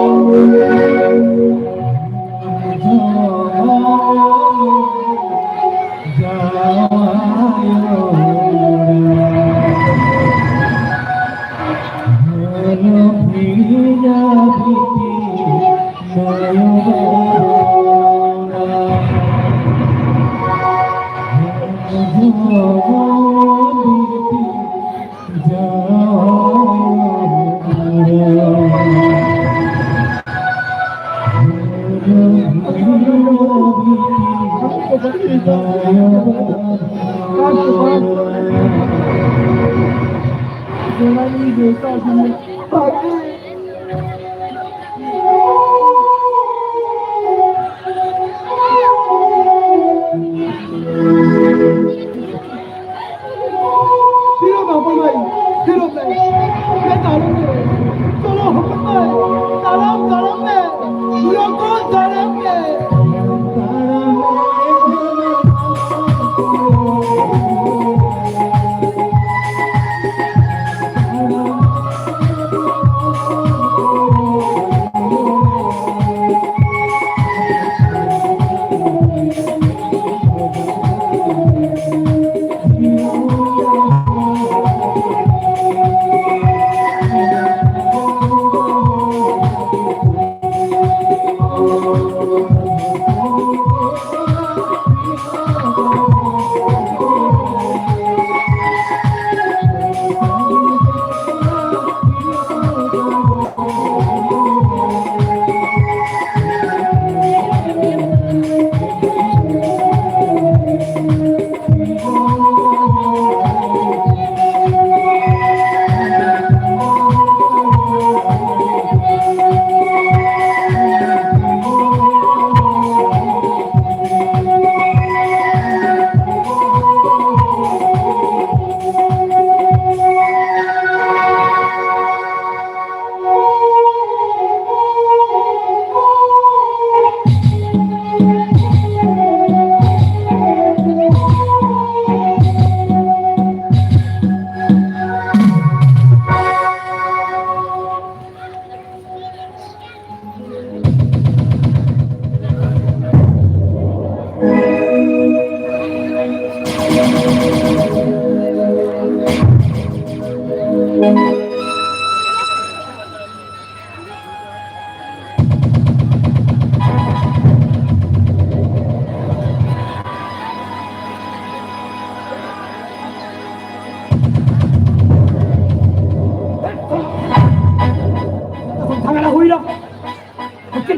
ᱛᱤᱨᱚᱵ ᱦᱚᱯᱚᱱ ᱢᱟᱹᱭ, ᱛᱤᱨᱚᱵ ᱢᱮ᱾ ᱮ ᱛᱟᱲᱟᱢ ᱢᱮ᱾ ᱪᱚᱞᱚ ᱦᱚᱯᱚᱱ ᱢᱟᱹᱭ, ᱛᱟᱲᱟᱢ, ᱛᱟᱲᱟᱢ ᱢᱮ᱾ ᱞᱚᱜᱚᱱ ᱛᱟᱲᱟᱢ ᱢᱮ᱾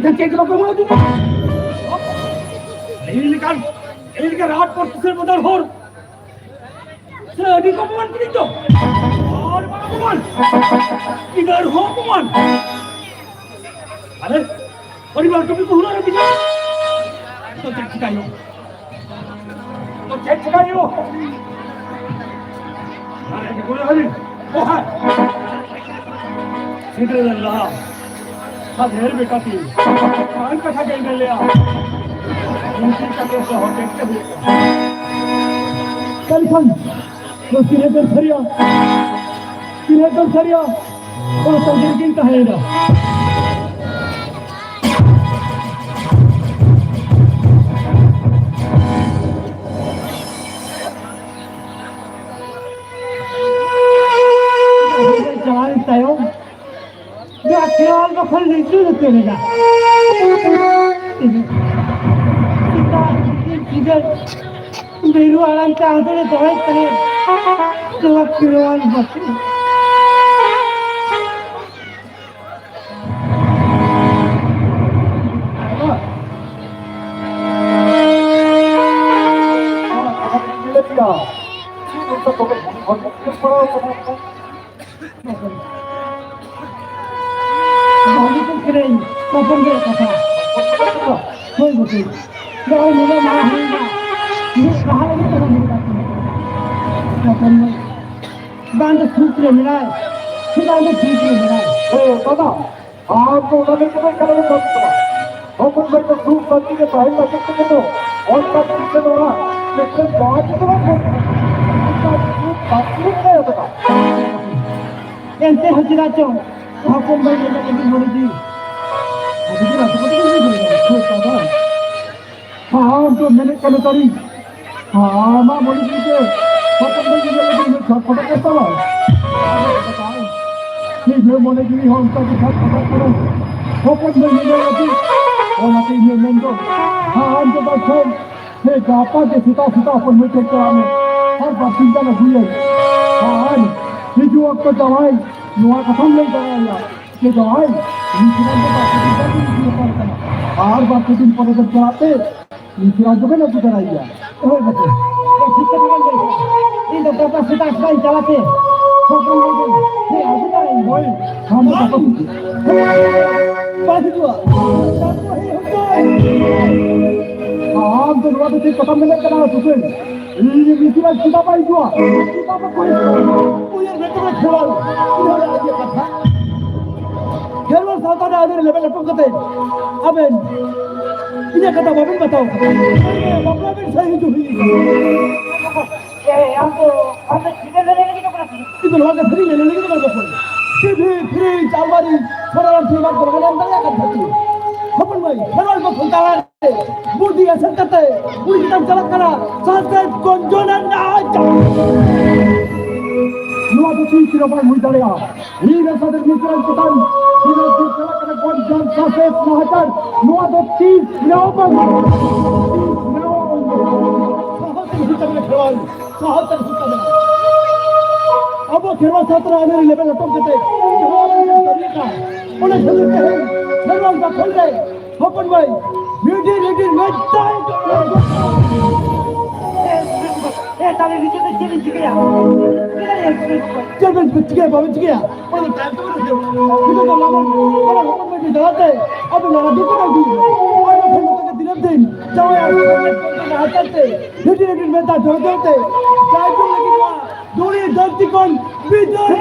ᱪᱮᱫ ᱜᱮ ᱵᱟᱠᱚ ᱮᱢᱟᱣᱟᱫᱤᱧᱟ᱾ ᱤᱧ ᱞᱮᱠᱟᱱ, ᱤᱧ ᱞᱮᱠᱟᱱ ᱨᱟᱡᱽ ᱯᱟᱹᱨᱥᱤ ᱥᱮᱨ ᱵᱚᱫᱚᱞ ᱦᱚᱲ ᱥᱮ ᱟᱹᱰᱤ ᱠᱚ ᱚᱯᱚᱢᱟᱱ ᱠᱤᱫᱤᱧ ᱫᱚ᱾ ᱟᱨ ᱵᱟᱝ ᱚᱯᱚᱢᱟᱱ, ᱜᱤᱫᱟᱹᱨ ᱦᱚᱸ ᱚᱯᱚᱢᱟᱱ᱾ ᱟᱞᱮ ᱯᱚᱨᱤᱵᱟᱨ ᱠᱟᱹᱢᱤ ᱠᱚ ᱦᱩᱱᱟᱹᱝ ᱨᱮ ᱵᱤᱪᱟᱹᱨ᱾ ᱛᱚ ᱪᱮᱫ ᱪᱤᱠᱟᱹᱭ ᱦᱩᱭᱩᱜᱼᱟ? ᱛᱚ ᱪᱮᱫ ᱪᱤᱠᱟᱹᱭ ᱦᱩᱭᱩᱜᱼᱟ? ᱟᱨᱮ ᱜᱤᱫᱽᱨᱟᱹ ᱦᱟᱹᱨᱤ, ᱚᱦᱟ᱾ ᱥᱤᱸᱫᱽᱨᱟᱹ ᱞᱟᱞᱟ, ᱥᱟᱫᱷᱮᱨ ᱵᱮᱴᱟ ᱛᱤᱧ᱾ ᱟᱨ ᱠᱟᱛᱷᱟ ᱜᱮ ᱢᱮᱱ ᱞᱮᱭᱟ᱾ ᱩᱱᱠᱤᱱ ᱠᱟᱛᱮ ᱥᱚᱦᱚ ᱠᱮᱫ ᱛᱮ ᱦᱩᱭᱩᱜ ᱠᱟᱱᱟ᱾ ᱠᱟᱞᱤ ᱠᱷᱟᱱ, ᱛᱤᱱᱟᱹᱜ ᱫᱚᱢ ᱥᱟᱹᱨᱤᱭᱟ? ᱛᱤᱱᱟᱹᱜ ᱫᱚᱢ ᱥᱟᱹᱨᱤᱭᱟ? ᱚᱱᱟ ᱛᱟᱺᱜᱤ ᱨᱮᱜᱤᱧ ᱛᱟᱦᱮᱸᱭᱮᱱᱟ᱾ ᱪᱟᱞᱟᱣᱮᱱ ᱛᱟᱭᱚᱢ, ᱡᱟ ᱠᱷᱮᱣᱟᱞ ᱵᱟᱠᱷᱟᱱ ᱞᱤᱧ ᱪᱮᱫ ᱩᱛᱟᱹᱨ ᱮᱱᱟ᱾ ᱥᱮᱛᱟᱜ ᱛᱤᱠᱤᱱ ᱧᱤᱫᱟᱹ ᱵᱤᱨᱩ ᱟᱲᱟᱝ ᱛᱮ ᱟᱸᱫᱳᱲᱮ ᱫᱚᱦᱚᱭ ᱛᱟᱦᱮᱸᱫ᱾ ᱱᱚᱣᱟ ᱠᱷᱮᱣᱟᱞ ᱵᱟᱠᱷᱟᱱ᱾ ᱵᱷᱟᱹᱜᱤ ᱠᱚ ᱠᱷᱮᱞᱮᱧ, ᱛᱚᱯᱚᱱ ᱜᱮ ᱠᱟᱛᱷᱟ᱾ ᱦᱳᱭ ᱜᱚᱢᱠᱮ᱾ ᱱᱚᱜᱼᱚᱭ ᱱᱚᱰᱮ ᱢᱟ ᱦᱩᱭᱱᱟ᱾ ᱢᱤᱫ ᱞᱟᱦᱟ ᱨᱮᱜᱮ ᱛᱚᱯᱚᱱ ᱦᱩᱭᱩᱜ ᱠᱟᱱ ᱛᱟᱦᱮᱸᱫ᱾ ᱛᱚᱯᱚᱱ ᱢᱟ ᱵᱟᱝ ᱫᱚ ᱥᱩᱠ ᱨᱮ ᱢᱮᱱᱟᱭ, ᱥᱮ ᱵᱟᱝ ᱫᱚ ᱥᱩᱠ ᱨᱮ ᱢᱮᱱᱟᱭ᱾ ᱦᱮᱸ, ᱵᱟᱵᱟ, ᱟᱢ ᱫᱚ ᱚᱱᱟ ᱢᱮᱱ ᱠᱟᱛᱮ ᱮᱠᱟᱞ ᱟᱞᱚᱢ ᱵᱷᱟᱵᱤᱛᱚᱜᱼᱟ᱾ ᱦᱚᱯᱚᱱ ᱵᱷᱟᱹᱭ ᱫᱚ ᱥᱩᱠ ᱥᱟᱱᱛᱤ ᱨᱮ ᱛᱟᱦᱮᱱ ᱞᱟᱹᱜᱤᱫ ᱛᱮᱜᱮ ᱛᱚ ᱚᱱᱠᱟ ᱪᱤᱱᱛᱟᱹ ᱫᱚ ᱚᱲᱟᱜ ᱢᱤᱫᱴᱮᱱ ᱡᱟᱶᱟᱭ ᱠᱚᱫᱚ ᱵᱟᱝ ᱠᱟᱱᱟ᱾ ᱚᱱᱠᱟ ᱥᱩᱠ ᱥᱟᱱᱛᱤ ᱨᱮ ᱢᱮᱱᱟᱭ ᱠᱟᱫᱟ᱾ ᱮᱱᱛᱮ ᱦᱚᱸ ᱪᱮᱫᱟᱜ ᱪᱚᱝ ᱦᱚᱯᱚᱱ ᱵᱷᱟᱹᱭ ᱧᱮᱞ ᱞᱟᱹᱜᱤᱫ ᱢᱚᱱᱮ ᱡᱤᱣᱤ ᱟᱹᱰᱤ ᱡᱳᱨ ᱟᱹᱰᱩ ᱠᱟᱛᱮ ᱜᱮ ᱵᱩᱡᱷᱟᱹᱣ ᱧᱟᱢᱟ᱾ ᱦᱳᱭ ᱵᱟᱵᱟ᱾ ᱦᱟᱲᱟᱢ ᱫᱚ ᱢᱮᱱᱮᱫ ᱠᱟᱱᱟ ᱛᱟᱹᱨᱤ᱾ ᱦᱟᱲᱟᱢᱟᱜ ᱢᱚᱱᱮ ᱡᱤᱣᱤ ᱛᱮ ᱦᱚᱯᱚᱱ ᱵᱷᱟᱹᱭ ᱧᱮᱞ ᱞᱟᱹᱜᱤᱫ ᱩᱱᱟᱹᱜ ᱪᱷᱚᱴᱯᱚᱴᱚᱜ ᱠᱟᱱ ᱛᱟᱢᱟ᱾ ᱤᱧᱟᱹᱜ ᱢᱚᱱᱮ ᱡᱤᱣᱤ ᱦᱚᱸ ᱚᱱᱠᱟ ᱜᱮ ᱪᱷᱚᱴᱯᱚᱴᱚᱜ ᱠᱟᱱᱟ᱾ ᱦᱚᱯᱚᱱ ᱵᱷᱟᱹᱭ ᱧᱮᱞ ᱞᱟᱹᱜᱤᱫ᱾ ᱚᱱᱟᱛᱮ ᱤᱧᱟᱹᱜ ᱢᱮᱱ ᱫᱚ ᱦᱟᱲᱟᱢ ᱫᱚ ᱵᱟᱝ ᱠᱷᱟᱱ ᱥᱮ ᱜᱟᱯᱟ ᱜᱮ ᱥᱮᱛᱟᱜ ᱥᱮᱛᱟᱜ ᱦᱚᱯᱚᱱ ᱵᱷᱟᱹᱭ ᱴᱷᱮᱱ ᱪᱟᱞᱟᱜ ᱢᱮ᱾ ᱟᱨ ᱵᱟᱨᱥᱤᱧ ᱜᱟᱱ ᱟᱹᱜᱩᱭᱮᱢ᱾ ᱟᱨ ᱦᱤᱡᱩᱜ ᱚᱠᱛᱚ ᱡᱟᱶᱟᱭ ᱱᱚᱣᱟ ᱠᱟᱛᱷᱟᱢ ᱞᱟᱹᱭ ᱫᱟᱲᱮᱭᱟᱭᱟ ᱡᱮ ᱡᱟᱶᱟᱭ ᱟᱨ ᱵᱟᱨ ᱯᱮ ᱫᱤᱱ ᱯᱚᱨᱮ ᱫᱚ ᱪᱟᱞᱟᱜ ᱛᱮ ᱱᱤᱝᱠᱟᱹ ᱟᱡ ᱫᱚᱵᱮᱱ ᱟᱹᱜᱩ ᱫᱟᱲᱮᱭᱟᱭᱟ᱾ ᱦᱳᱭ ᱵᱟᱹᱵᱩ᱾ ᱮ, ᱴᱷᱤᱠ ᱠᱟᱛᱷᱟ ᱵᱮᱱ ᱞᱟᱹᱭ ᱠᱮᱫᱟ᱾ ᱤᱧ ᱫᱚ ᱜᱟᱯᱟ ᱥᱮᱛᱟᱜ ᱥᱮᱛᱟᱜ ᱤᱧ ᱪᱟᱞᱟᱜ ᱛᱮ ᱦᱚᱯᱚᱱ ᱢᱟᱹᱭ ᱫᱚ, ᱦᱮᱸ, ᱟᱹᱜᱩ ᱫᱟᱲᱮᱭᱟᱭᱟ᱾ ᱦᱳᱭ, ᱟᱢ ᱫᱚ ᱜᱟᱯᱟ ᱥᱮᱛᱟᱜ᱾ ᱵᱟᱭ ᱦᱤᱡᱩᱜᱼᱟ᱾ ᱟᱢ ᱫᱚ ᱱᱚᱣᱟ ᱫᱚ ᱪᱮᱫ ᱠᱟᱛᱷᱟᱢ ᱢᱮᱱᱮᱫ ᱠᱟᱱᱟ ᱥᱩᱥᱟᱹᱨ? ᱤᱧ ᱢᱤᱥᱤᱨᱟᱡᱽ ᱪᱮᱫᱟᱜ ᱵᱟᱭ ᱦᱤᱡᱩᱜᱼᱟ? ᱪᱮᱫᱟᱜ ᱵᱟᱠᱚ ᱦᱤᱡᱩᱜᱼᱟ? ᱩᱭᱦᱟᱹᱨ ᱢᱮ ᱛᱚᱵᱮ ᱠᱷᱮᱨᱣᱟᱞ, ᱩᱭᱦᱟᱹᱨ ᱟᱡᱟᱜ ᱠᱟᱛᱷᱟ᱾ ᱠᱷᱮᱨᱣᱟᱞ ᱥᱟᱶᱛᱟ ᱨᱮ ᱟᱹᱰᱤ ᱞᱮᱵᱮᱞ ᱞᱮᱴᱚᱜ ᱠᱟᱛᱮ ᱟᱵᱮᱱ ᱤᱧᱟᱹᱜ ᱠᱟᱛᱷᱟ ᱵᱟᱵᱮᱱ ᱵᱟᱛᱟᱣ ᱠᱟᱫᱟ᱾ ᱵᱟᱯᱞᱟ ᱵᱮᱱ ᱥᱟᱹᱦᱤ ᱡᱩᱦᱤ᱾ ᱮ, ᱟᱢ ᱫᱚ, ᱟᱢ ᱫᱚ ᱪᱮᱫ ᱞᱮ ᱞᱟᱹᱭ ᱞᱟᱹᱜᱤᱫ ᱠᱟᱱᱟ? ᱤᱧ ᱫᱚ ᱱᱚᱣᱟ ᱠᱟᱛᱷᱟ ᱜᱤᱧ ᱞᱟᱹᱭ ᱞᱟᱹᱜᱤᱫ ᱠᱟᱱᱟ ᱵᱚᱠᱚᱧ᱾ ᱴᱤᱵᱷᱤ, ᱯᱷᱨᱤᱡᱽ, ᱟᱞᱢᱟᱨᱤ, ᱥᱟᱨᱟ ᱨᱟᱱ ᱯᱷᱤᱞᱢ ᱠᱚ ᱵᱟᱵᱮᱱ ᱮᱢ ᱫᱟᱲᱮᱭᱟᱜ ᱠᱟᱱ ᱠᱷᱟᱹᱛᱤᱨ᱾ ᱦᱚᱯᱚᱱ ᱢᱟᱹᱭ, ᱠᱷᱮᱨᱣᱟᱞ ᱠᱚ ᱠᱷᱚᱱ ᱛᱟᱞᱟ ᱨᱮ ᱵᱩᱫᱷᱤ ᱮᱥᱮᱫ ᱠᱟᱛᱮ ᱠᱩᱲᱤ ᱪᱮᱛᱟᱱ ᱪᱟᱞᱟᱜ ᱠᱟᱱᱟ ᱥᱟᱥᱮᱛ ᱜᱚᱧᱡᱚᱱᱟ ᱱᱟᱦᱟᱪᱟᱨ᱾ ᱱᱚᱣᱟ ᱫᱚ ᱛᱤᱥ ᱨᱮᱦᱚᱸ ᱵᱟᱭ ᱦᱩᱭ ᱫᱟᱲᱮᱭᱟᱜᱼᱟ᱾ ᱤᱧ ᱨᱮ ᱥᱟᱫᱮᱨ ᱢᱤᱥᱨᱟᱧ ᱪᱮᱛᱟᱱ ᱵᱤᱨᱳᱫᱷ ᱪᱟᱞᱟᱜ ᱠᱟᱱᱟ ᱜᱚᱧᱡᱚᱱ ᱥᱟᱥᱮᱛ ᱱᱟᱦᱟᱪᱟᱨ᱾ ᱱᱚᱣᱟ ᱫᱚ ᱛᱤᱥ ᱨᱮᱦᱚᱸ ᱵᱟᱝ ᱦᱩᱭᱩᱜᱼᱟ᱾ ᱛᱤᱥ ᱨᱮᱦᱚᱸ ᱵᱟᱝ ᱦᱩᱭᱩᱜᱼᱟ᱾ ᱥᱟᱦᱚᱥ ᱮᱢ ᱦᱩᱭᱩᱜ ᱛᱟᱵᱮᱱᱟ ᱠᱷᱮᱨᱣᱟᱞ, ᱥᱟᱦᱚᱥ ᱮᱢ ᱦᱩᱭᱩᱜ ᱛᱟᱵᱮᱱᱟ᱾ ᱟᱵᱚ ᱠᱷᱮᱨᱣᱟᱞ ᱥᱟᱶᱛᱟ ᱨᱮ ᱟᱹᱱᱟᱹᱨᱤ ᱞᱮᱵᱮᱞ ᱞᱚᱴᱚᱢ ᱠᱟᱛᱮ ᱡᱟᱦᱟᱸ ᱵᱚᱱ ᱠᱟᱹᱢᱤ ᱠᱟᱱ, ᱚᱱᱟ ᱠᱷᱟᱹᱛᱤᱨ ᱛᱮᱦᱮᱧ ᱠᱷᱮᱨᱣᱟᱞ ᱵᱟᱠᱷᱳᱞ ᱨᱮ ᱦᱚᱯᱚᱱ ᱢᱟᱹᱭ, ᱢᱤᱫᱴᱤᱡ ᱢᱤᱫᱴᱤᱡ ᱢᱤᱫᱴᱟᱝ ᱮ, ᱛᱟᱦᱞᱮ ᱱᱤᱛᱚᱜ ᱫᱚ ᱪᱮᱫ ᱤᱧ ᱪᱤᱠᱟᱹᱭᱟ? ᱪᱮᱫ ᱵᱮᱱ ᱪᱤᱠᱟᱹᱭᱟ, ᱵᱟᱵᱮᱱ ᱪᱤᱠᱟᱹᱭᱟ? ᱚᱱᱟ ᱛᱟᱭᱚᱢ ᱛᱮᱵᱮᱱ ᱦᱤᱡᱩᱜᱼᱟ᱾ ᱱᱤᱛᱚᱜ ᱫᱚ ᱞᱚᱜᱚᱱ, ᱚᱱᱟ ᱦᱚᱯᱚᱱ ᱢᱟᱹᱭ ᱫᱚ ᱪᱟᱞᱟᱜ ᱛᱮ, ᱟᱫᱚ ᱱᱚᱣᱟ ᱫᱚ ᱠᱚ ᱟᱹᱜᱩᱭᱟ᱾ ᱟᱨ ᱵᱟᱠᱷᱟᱱ ᱱᱚᱛᱮ ᱫᱚ ᱫᱤᱱᱟᱹᱢ ᱫᱤᱱ ᱡᱟᱶᱟᱭ ᱟᱹᱜᱩ ᱠᱟᱛᱮ ᱱᱟᱦᱟᱪᱟᱨ ᱛᱮ, ᱢᱤᱫᱴᱤᱡ ᱢᱤᱫᱴᱤᱡ ᱢᱮᱛᱟ ᱡᱚᱲ ᱡᱚᱲ ᱛᱮ, ᱡᱟᱭ ᱡᱚᱢ ᱞᱟᱹᱜᱤᱫ ᱱᱚᱣᱟ ᱫᱷᱩᱲᱤ ᱫᱷᱟᱹᱨᱛᱤ ᱠᱷᱚᱱ ᱵᱤᱫᱟᱹᱭ᱾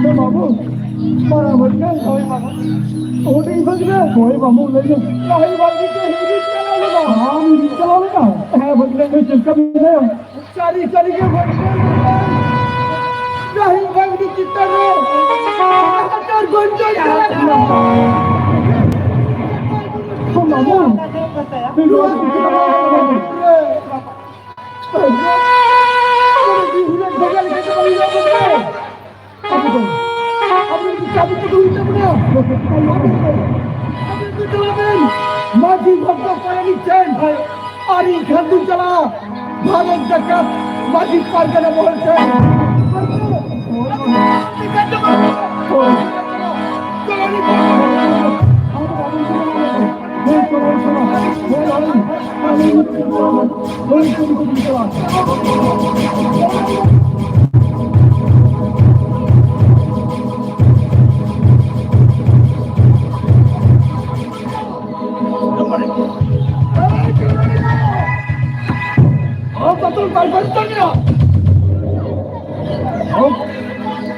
ᱮ ᱵᱟᱹᱵᱩ, ᱢᱟᱨᱟᱝ ᱵᱷᱟᱹᱜᱽᱱᱟᱹ᱾ ᱦᱳᱭ ᱵᱟᱹᱵᱩ᱾ ᱦᱩᱰᱤᱧ ᱵᱷᱟᱹᱜᱽᱱᱟᱹ᱾ ᱦᱳᱭ ᱵᱟᱹᱵᱩ, ᱞᱟᱹᱭ ᱢᱮ᱾ ᱢᱟᱨᱟᱝ ᱵᱷᱟᱹᱜᱽᱱᱟᱹ ᱪᱮᱫ ᱦᱤᱨᱤᱡ ᱪᱟᱞᱟᱣ ᱞᱮᱱᱟ? ᱟᱢ ᱦᱤᱨᱤᱡ ᱪᱟᱞᱟᱣ ᱞᱮᱱᱟ? ᱦᱮᱸ ᱵᱷᱟᱹᱜᱽᱱᱟᱹ, ᱪᱮᱫ ᱞᱮᱠᱟ ᱢᱮᱱᱟᱭᱟ? ᱥᱟᱹᱨᱤ ᱥᱟᱹᱨᱤ ᱜᱮ ᱵᱷᱟᱹᱜᱽᱱᱟᱹ᱾ ᱨᱟᱹᱦᱤ ᱵᱷᱟᱹᱜᱽᱱᱤ ᱪᱮᱛᱟᱱ ᱨᱮ ᱱᱟᱦᱟᱪᱟᱨ ᱜᱚᱧᱡᱚᱱ ᱪᱟᱞᱟᱜ ᱠᱟᱱᱟ᱾ ᱚ ᱢᱟᱢᱚ, ᱱᱚᱣᱟ ᱪᱤᱠᱟᱹ ᱠᱟᱱᱟ? ᱢᱟᱹᱡᱷᱤ ᱵᱷᱚᱠᱛᱚ ᱯᱟᱨᱟᱱᱤᱠ ᱴᱷᱮᱱ᱾ ᱟᱨ ᱤᱧ ᱠᱷᱟᱱ ᱫᱩᱧ ᱪᱟᱞᱟᱜᱼᱟ ᱵᱷᱟᱨᱚᱛ ᱡᱟᱠᱟᱛ ᱢᱟᱹᱡᱷᱤ ᱯᱟᱨᱜᱟᱱᱟ ᱢᱚᱦᱚᱞ ᱴᱷᱮᱱ᱾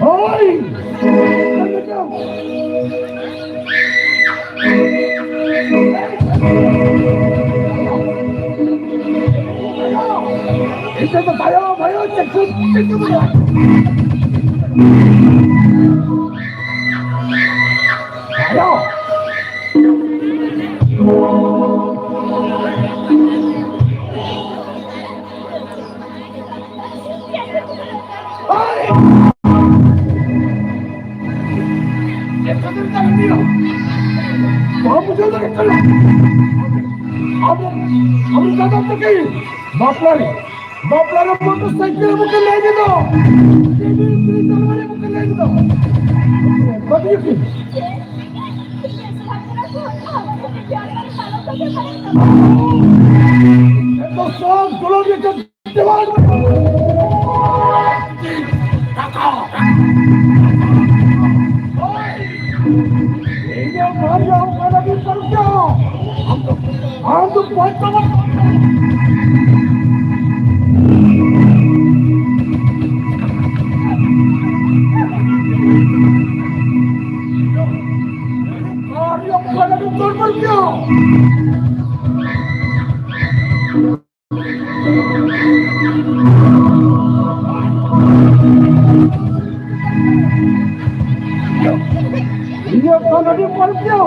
ᱦᱳᱭ! ᱤᱧ ᱫᱚ ᱵᱷᱟᱭᱚ, ᱵᱷᱟᱭᱚ, ᱪᱮᱫ ᱠᱚ ᱪᱮᱫ ᱠᱚ ᱵᱷᱟᱭᱚ᱾ ᱵᱟᱢ ᱵᱩᱡᱷᱟᱹᱣ ᱫᱟᱲᱮᱭᱟᱜ ᱠᱟᱱᱟ? ᱟᱵᱚ, ᱟᱵᱚ ᱫᱟᱫᱟ ᱛᱟᱠᱤᱱ ᱵᱟᱯᱞᱟ ᱨᱮ, ᱵᱟᱯᱞᱟ ᱨᱮ ᱢᱚᱴᱚᱨ ᱥᱟᱭᱠᱮᱞ ᱵᱟᱠᱚ ᱞᱟᱹᱭ ᱠᱮᱫᱟ᱾ ᱵᱟᱹᱜᱤ ᱠᱤᱱ᱾ ᱮᱛᱚ ᱥᱚᱵ ᱫᱩᱞᱟᱹᱲ ᱜᱮ ᱤᱧᱟᱹᱜ ᱯᱷᱳᱱ ᱟᱹᱰᱤ ᱵᱟᱹᱲᱤᱡ ᱜᱮᱭᱟ᱾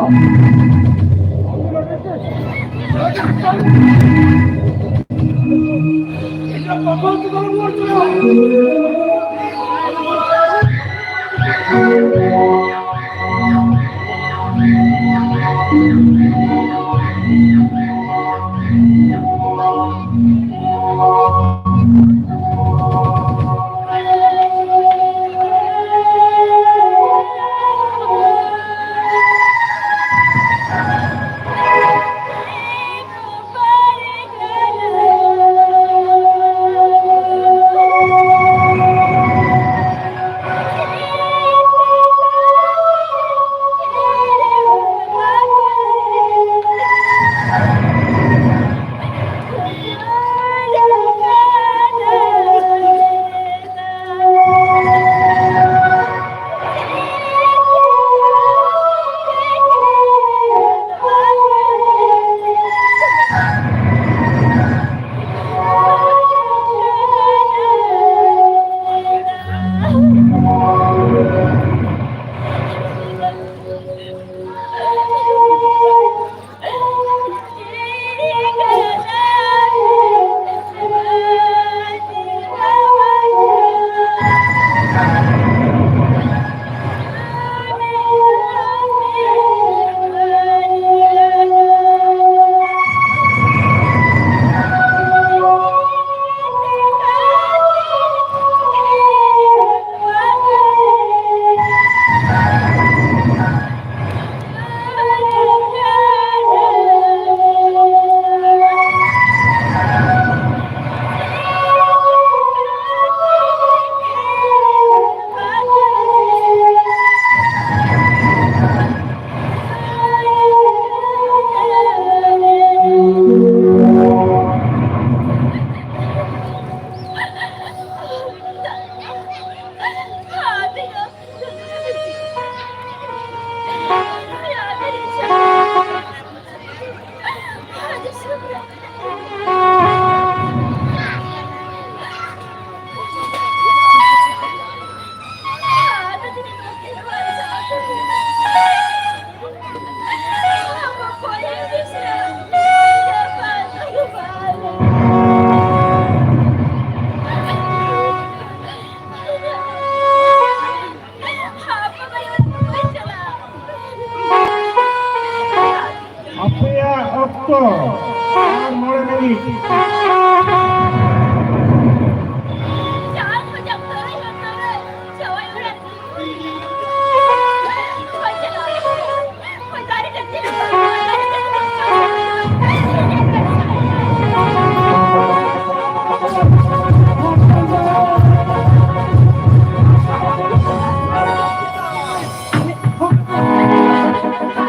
ᱟᱨ ᱢᱚᱬᱮ ᱢᱤᱱᱤᱴ᱾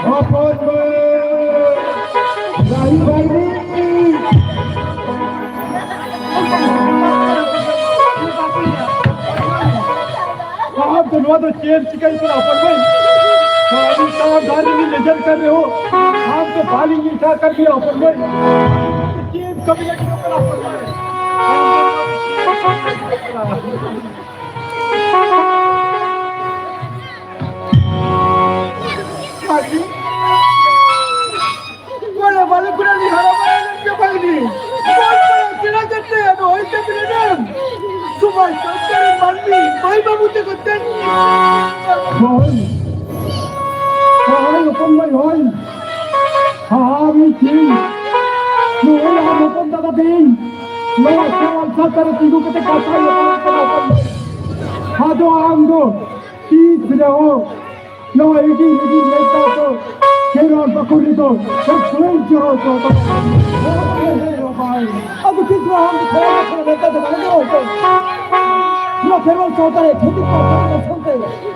ᱦᱚᱯᱚᱱ ᱢᱟᱹᱭ, ᱨᱟᱦᱤ ᱵᱟᱹᱭᱨᱤ᱾ ᱟᱢ ᱫᱚ ᱱᱚᱣᱟ ᱫᱚ ᱪᱮᱫ ᱮᱢ ᱪᱤᱠᱟᱹᱭ ᱠᱟᱱᱟ ᱦᱚᱯᱚᱱ ᱢᱟᱹᱭ? ᱟᱹᱰᱤ ᱛᱟᱲᱟᱢ ᱰᱟᱦᱟᱨ ᱨᱮ ᱞᱮᱸᱡᱮᱨ ᱠᱟᱱ ᱨᱮᱦᱚᱸ ᱟᱢ ᱫᱚ ᱵᱟᱹᱞᱤᱧ ᱢᱮᱛᱟ ᱟᱠᱟᱫ ᱢᱮᱭᱟ ᱦᱚᱯᱚᱱ ᱢᱟᱹᱭ᱾ ᱪᱮᱫ ᱮᱢ ᱠᱟᱹᱢᱤ ᱞᱟᱹᱜᱤᱫᱚᱜ ᱠᱟᱱᱟ ᱦᱚᱯᱚᱱ ᱢᱟᱹᱭ? ᱢᱟᱹᱡᱷᱤ, ᱵᱚᱞᱮ ᱵᱟᱞᱮ ᱠᱩᱲᱟ ᱞᱤ ᱦᱟᱨᱟ ᱵᱟᱲᱟ ᱞᱮᱱ ᱜᱮ ᱵᱟᱝ ᱞᱤ᱾ ᱵᱚᱞ ᱵᱚᱞ ᱠᱷᱮᱞᱟ ᱠᱟᱛᱮ ᱟᱫᱚ ᱦᱚᱭ ᱛᱮ ᱵᱤᱱᱟᱹ ᱥᱚᱢᱟᱡᱽ ᱥᱚᱨᱠᱟᱨ ᱢᱟᱹᱱᱢᱤ ᱢᱟᱹᱭ ᱵᱟᱹᱵᱩ ᱛᱮᱠᱚ ᱛᱮᱱ᱾ ᱦᱳᱭ, ᱦᱳᱭ, ᱦᱚᱯᱚᱱ ᱢᱟᱹᱭ, ᱦᱳᱭ᱾ ᱦᱟᱦᱟ ᱢᱤᱫ ᱫᱤᱱ, ᱱᱩᱭ ᱟᱢ ᱦᱚᱯᱚᱱ ᱫᱟᱫᱟ ᱛᱤᱧ, ᱱᱚᱣᱟ ᱥᱚᱢᱟᱡᱽ ᱥᱟᱶᱛᱟ ᱨᱮ ᱛᱤᱸᱜᱩ ᱠᱟᱛᱮ ᱠᱟᱛᱷᱟᱭ ᱨᱚᱯᱚᱲ ᱠᱟᱱᱟ ᱦᱚᱯᱚᱱ ᱢᱟᱹᱭ᱾ ᱟᱫᱚ ᱟᱢ ᱫᱚ ᱛᱤᱥ ᱨᱮᱦᱚᱸ ᱱᱚᱣᱟ ᱤᱫᱤ ᱤᱫᱤ ᱞᱮᱠᱟ ᱫᱚ ᱠᱷᱮᱨᱣᱟᱞ ᱵᱟᱠᱷᱳᱞ ᱨᱮᱫᱚ ᱵᱟᱹᱧ ᱪᱚᱨᱚᱡ ᱦᱚᱪᱚ ᱠᱟᱫᱟ᱾ ᱟᱫᱚ ᱛᱤᱥ ᱨᱮᱦᱚᱸ ᱟᱢ ᱫᱚ ᱠᱷᱮᱨᱣᱟᱞ ᱵᱟᱠᱷᱳᱞ ᱨᱮ ᱢᱮᱫ ᱫᱚ ᱵᱟᱝ ᱪᱚᱨᱚᱡ ᱦᱚᱪᱚ᱾ ᱱᱚᱣᱟ ᱠᱷᱮᱨᱣᱟᱞ ᱥᱟᱶᱛᱟ ᱨᱮ ᱠᱷᱟᱹᱛᱤᱨ ᱠᱚ ᱥᱟᱶᱛᱮ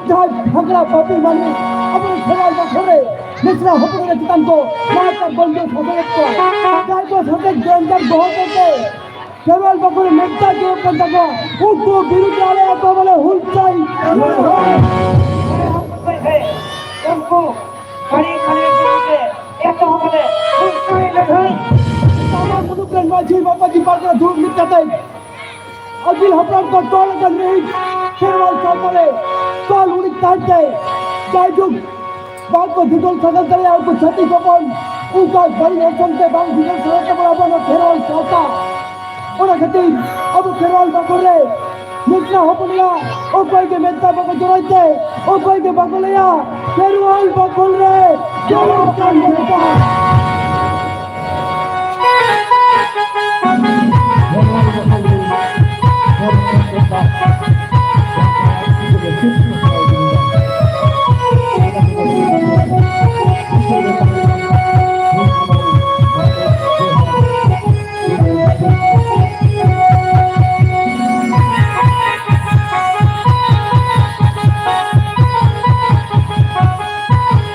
ᱡᱟᱦᱟᱸᱭ ᱯᱷᱟᱸᱠᱲᱟ ᱯᱟᱹᱯᱤ ᱢᱟᱹᱱᱢᱤ ᱟᱵᱚᱨᱮᱱ ᱠᱷᱮᱨᱣᱟᱞ ᱵᱟᱠᱷᱳᱞ ᱨᱮ ᱢᱤᱥᱨᱟ ᱦᱚᱯᱚᱱ ᱮᱨᱟ ᱪᱮᱛᱟᱱ ᱠᱚ ᱱᱟᱦᱟᱪᱟᱨ ᱵᱚᱱᱫᱚ ᱥᱟᱥᱚᱱᱮᱫ ᱠᱚᱣᱟ᱾ ᱡᱟᱦᱟᱸᱭ ᱠᱚ ᱥᱟᱥᱚᱱ ᱜᱮᱱᱫᱟᱨ ᱫᱚᱦᱚ ᱠᱟᱛᱮ ᱠᱷᱮᱨᱣᱟᱞ ᱵᱟᱠᱷᱳᱞ ᱢᱮᱫᱴᱟᱝ ᱜᱮ ᱦᱩᱭᱩᱜ ᱠᱟᱱ ᱛᱟᱠᱚᱣᱟ᱾ ᱩᱱᱠᱩ ᱵᱤᱨᱩᱫᱷ ᱨᱮ ᱟᱞᱮ ᱟᱠᱚ ᱵᱚᱞᱮ ᱦᱩᱞᱥᱟᱹᱭ᱾ ᱩᱱᱠᱩ ᱵᱟᱹᱲᱤᱡ ᱵᱟᱹᱲᱤᱡ ᱠᱟᱹᱢᱤ ᱛᱮ ᱮᱛᱚᱦᱚᱵ ᱟᱞᱮ ᱦᱩᱞᱥᱟᱹᱭ ᱞᱟᱹᱲᱦᱟᱹᱭ᱾ ᱛᱟᱢᱟ ᱢᱩᱞᱩᱠ ᱨᱮᱱ ᱢᱟᱹᱡᱷᱤ ᱵᱟᱵᱟ ᱡᱤ ᱯᱟᱨᱜᱟᱱᱟ ᱫᱩᱲᱩᱵ ᱢᱤᱫ ᱠᱟᱛᱮ ᱟᱹᱜᱤᱞ ᱦᱟᱯᱲᱟᱢ ᱠᱚ ᱛᱚᱞ ᱟᱠᱟᱱ ᱢᱤᱫ ᱠᱷᱮᱨᱣᱟᱞ ᱥᱟᱶᱛᱟ ᱨᱮ ᱛᱚᱞ ᱩᱨᱤᱡ ᱛᱟᱦᱮᱱ ᱛᱮ ᱡᱟᱭᱡᱩᱜᱽ ᱵᱟᱝ ᱠᱚ ᱫᱤᱫᱚᱞ ᱥᱟᱜᱟᱞ ᱫᱟᱲᱮᱭᱟᱜᱼᱟ, ᱩᱱᱠᱩ ᱪᱷᱟᱹᱛᱤᱠ ᱦᱚᱯᱚᱱ ᱩᱱᱠᱩ ᱵᱟᱹᱲᱤᱡ ᱚᱨᱥᱚᱝ ᱛᱮ ᱵᱟᱝ ᱫᱤᱫᱚᱞ ᱥᱟᱜᱟᱞ ᱛᱟᱵᱚᱱᱟ ᱟᱵᱚ ᱱᱚᱣᱟ ᱠᱷᱮᱨᱣᱟᱞ ᱥᱟᱶᱛᱟ᱾ ᱚᱱᱟ ᱠᱷᱟᱹᱛᱤᱨ ᱟᱵᱚ ᱠᱷᱮᱨᱣᱟᱞ ᱵᱟᱠᱷᱳᱞ ᱨᱮ ᱢᱤᱥᱨᱟ ᱦᱚᱯᱚᱱ ᱮᱨᱟ ᱚᱠᱚᱭ ᱜᱮ ᱢᱮᱫ ᱫᱟᱜ ᱵᱟᱠᱚ ᱡᱚᱨᱚᱭ ᱛᱮ, ᱚᱠᱚᱭ ᱜᱮ ᱵᱟᱠᱚ ᱞᱟᱹᱭᱟ ᱠᱷᱮᱨᱣᱟᱞ ᱵᱟᱠᱷᱳᱞ ᱨᱮ ᱡᱚᱨᱚᱜ ᱠᱟᱱ ᱢᱮᱫ ᱫᱟᱜ᱾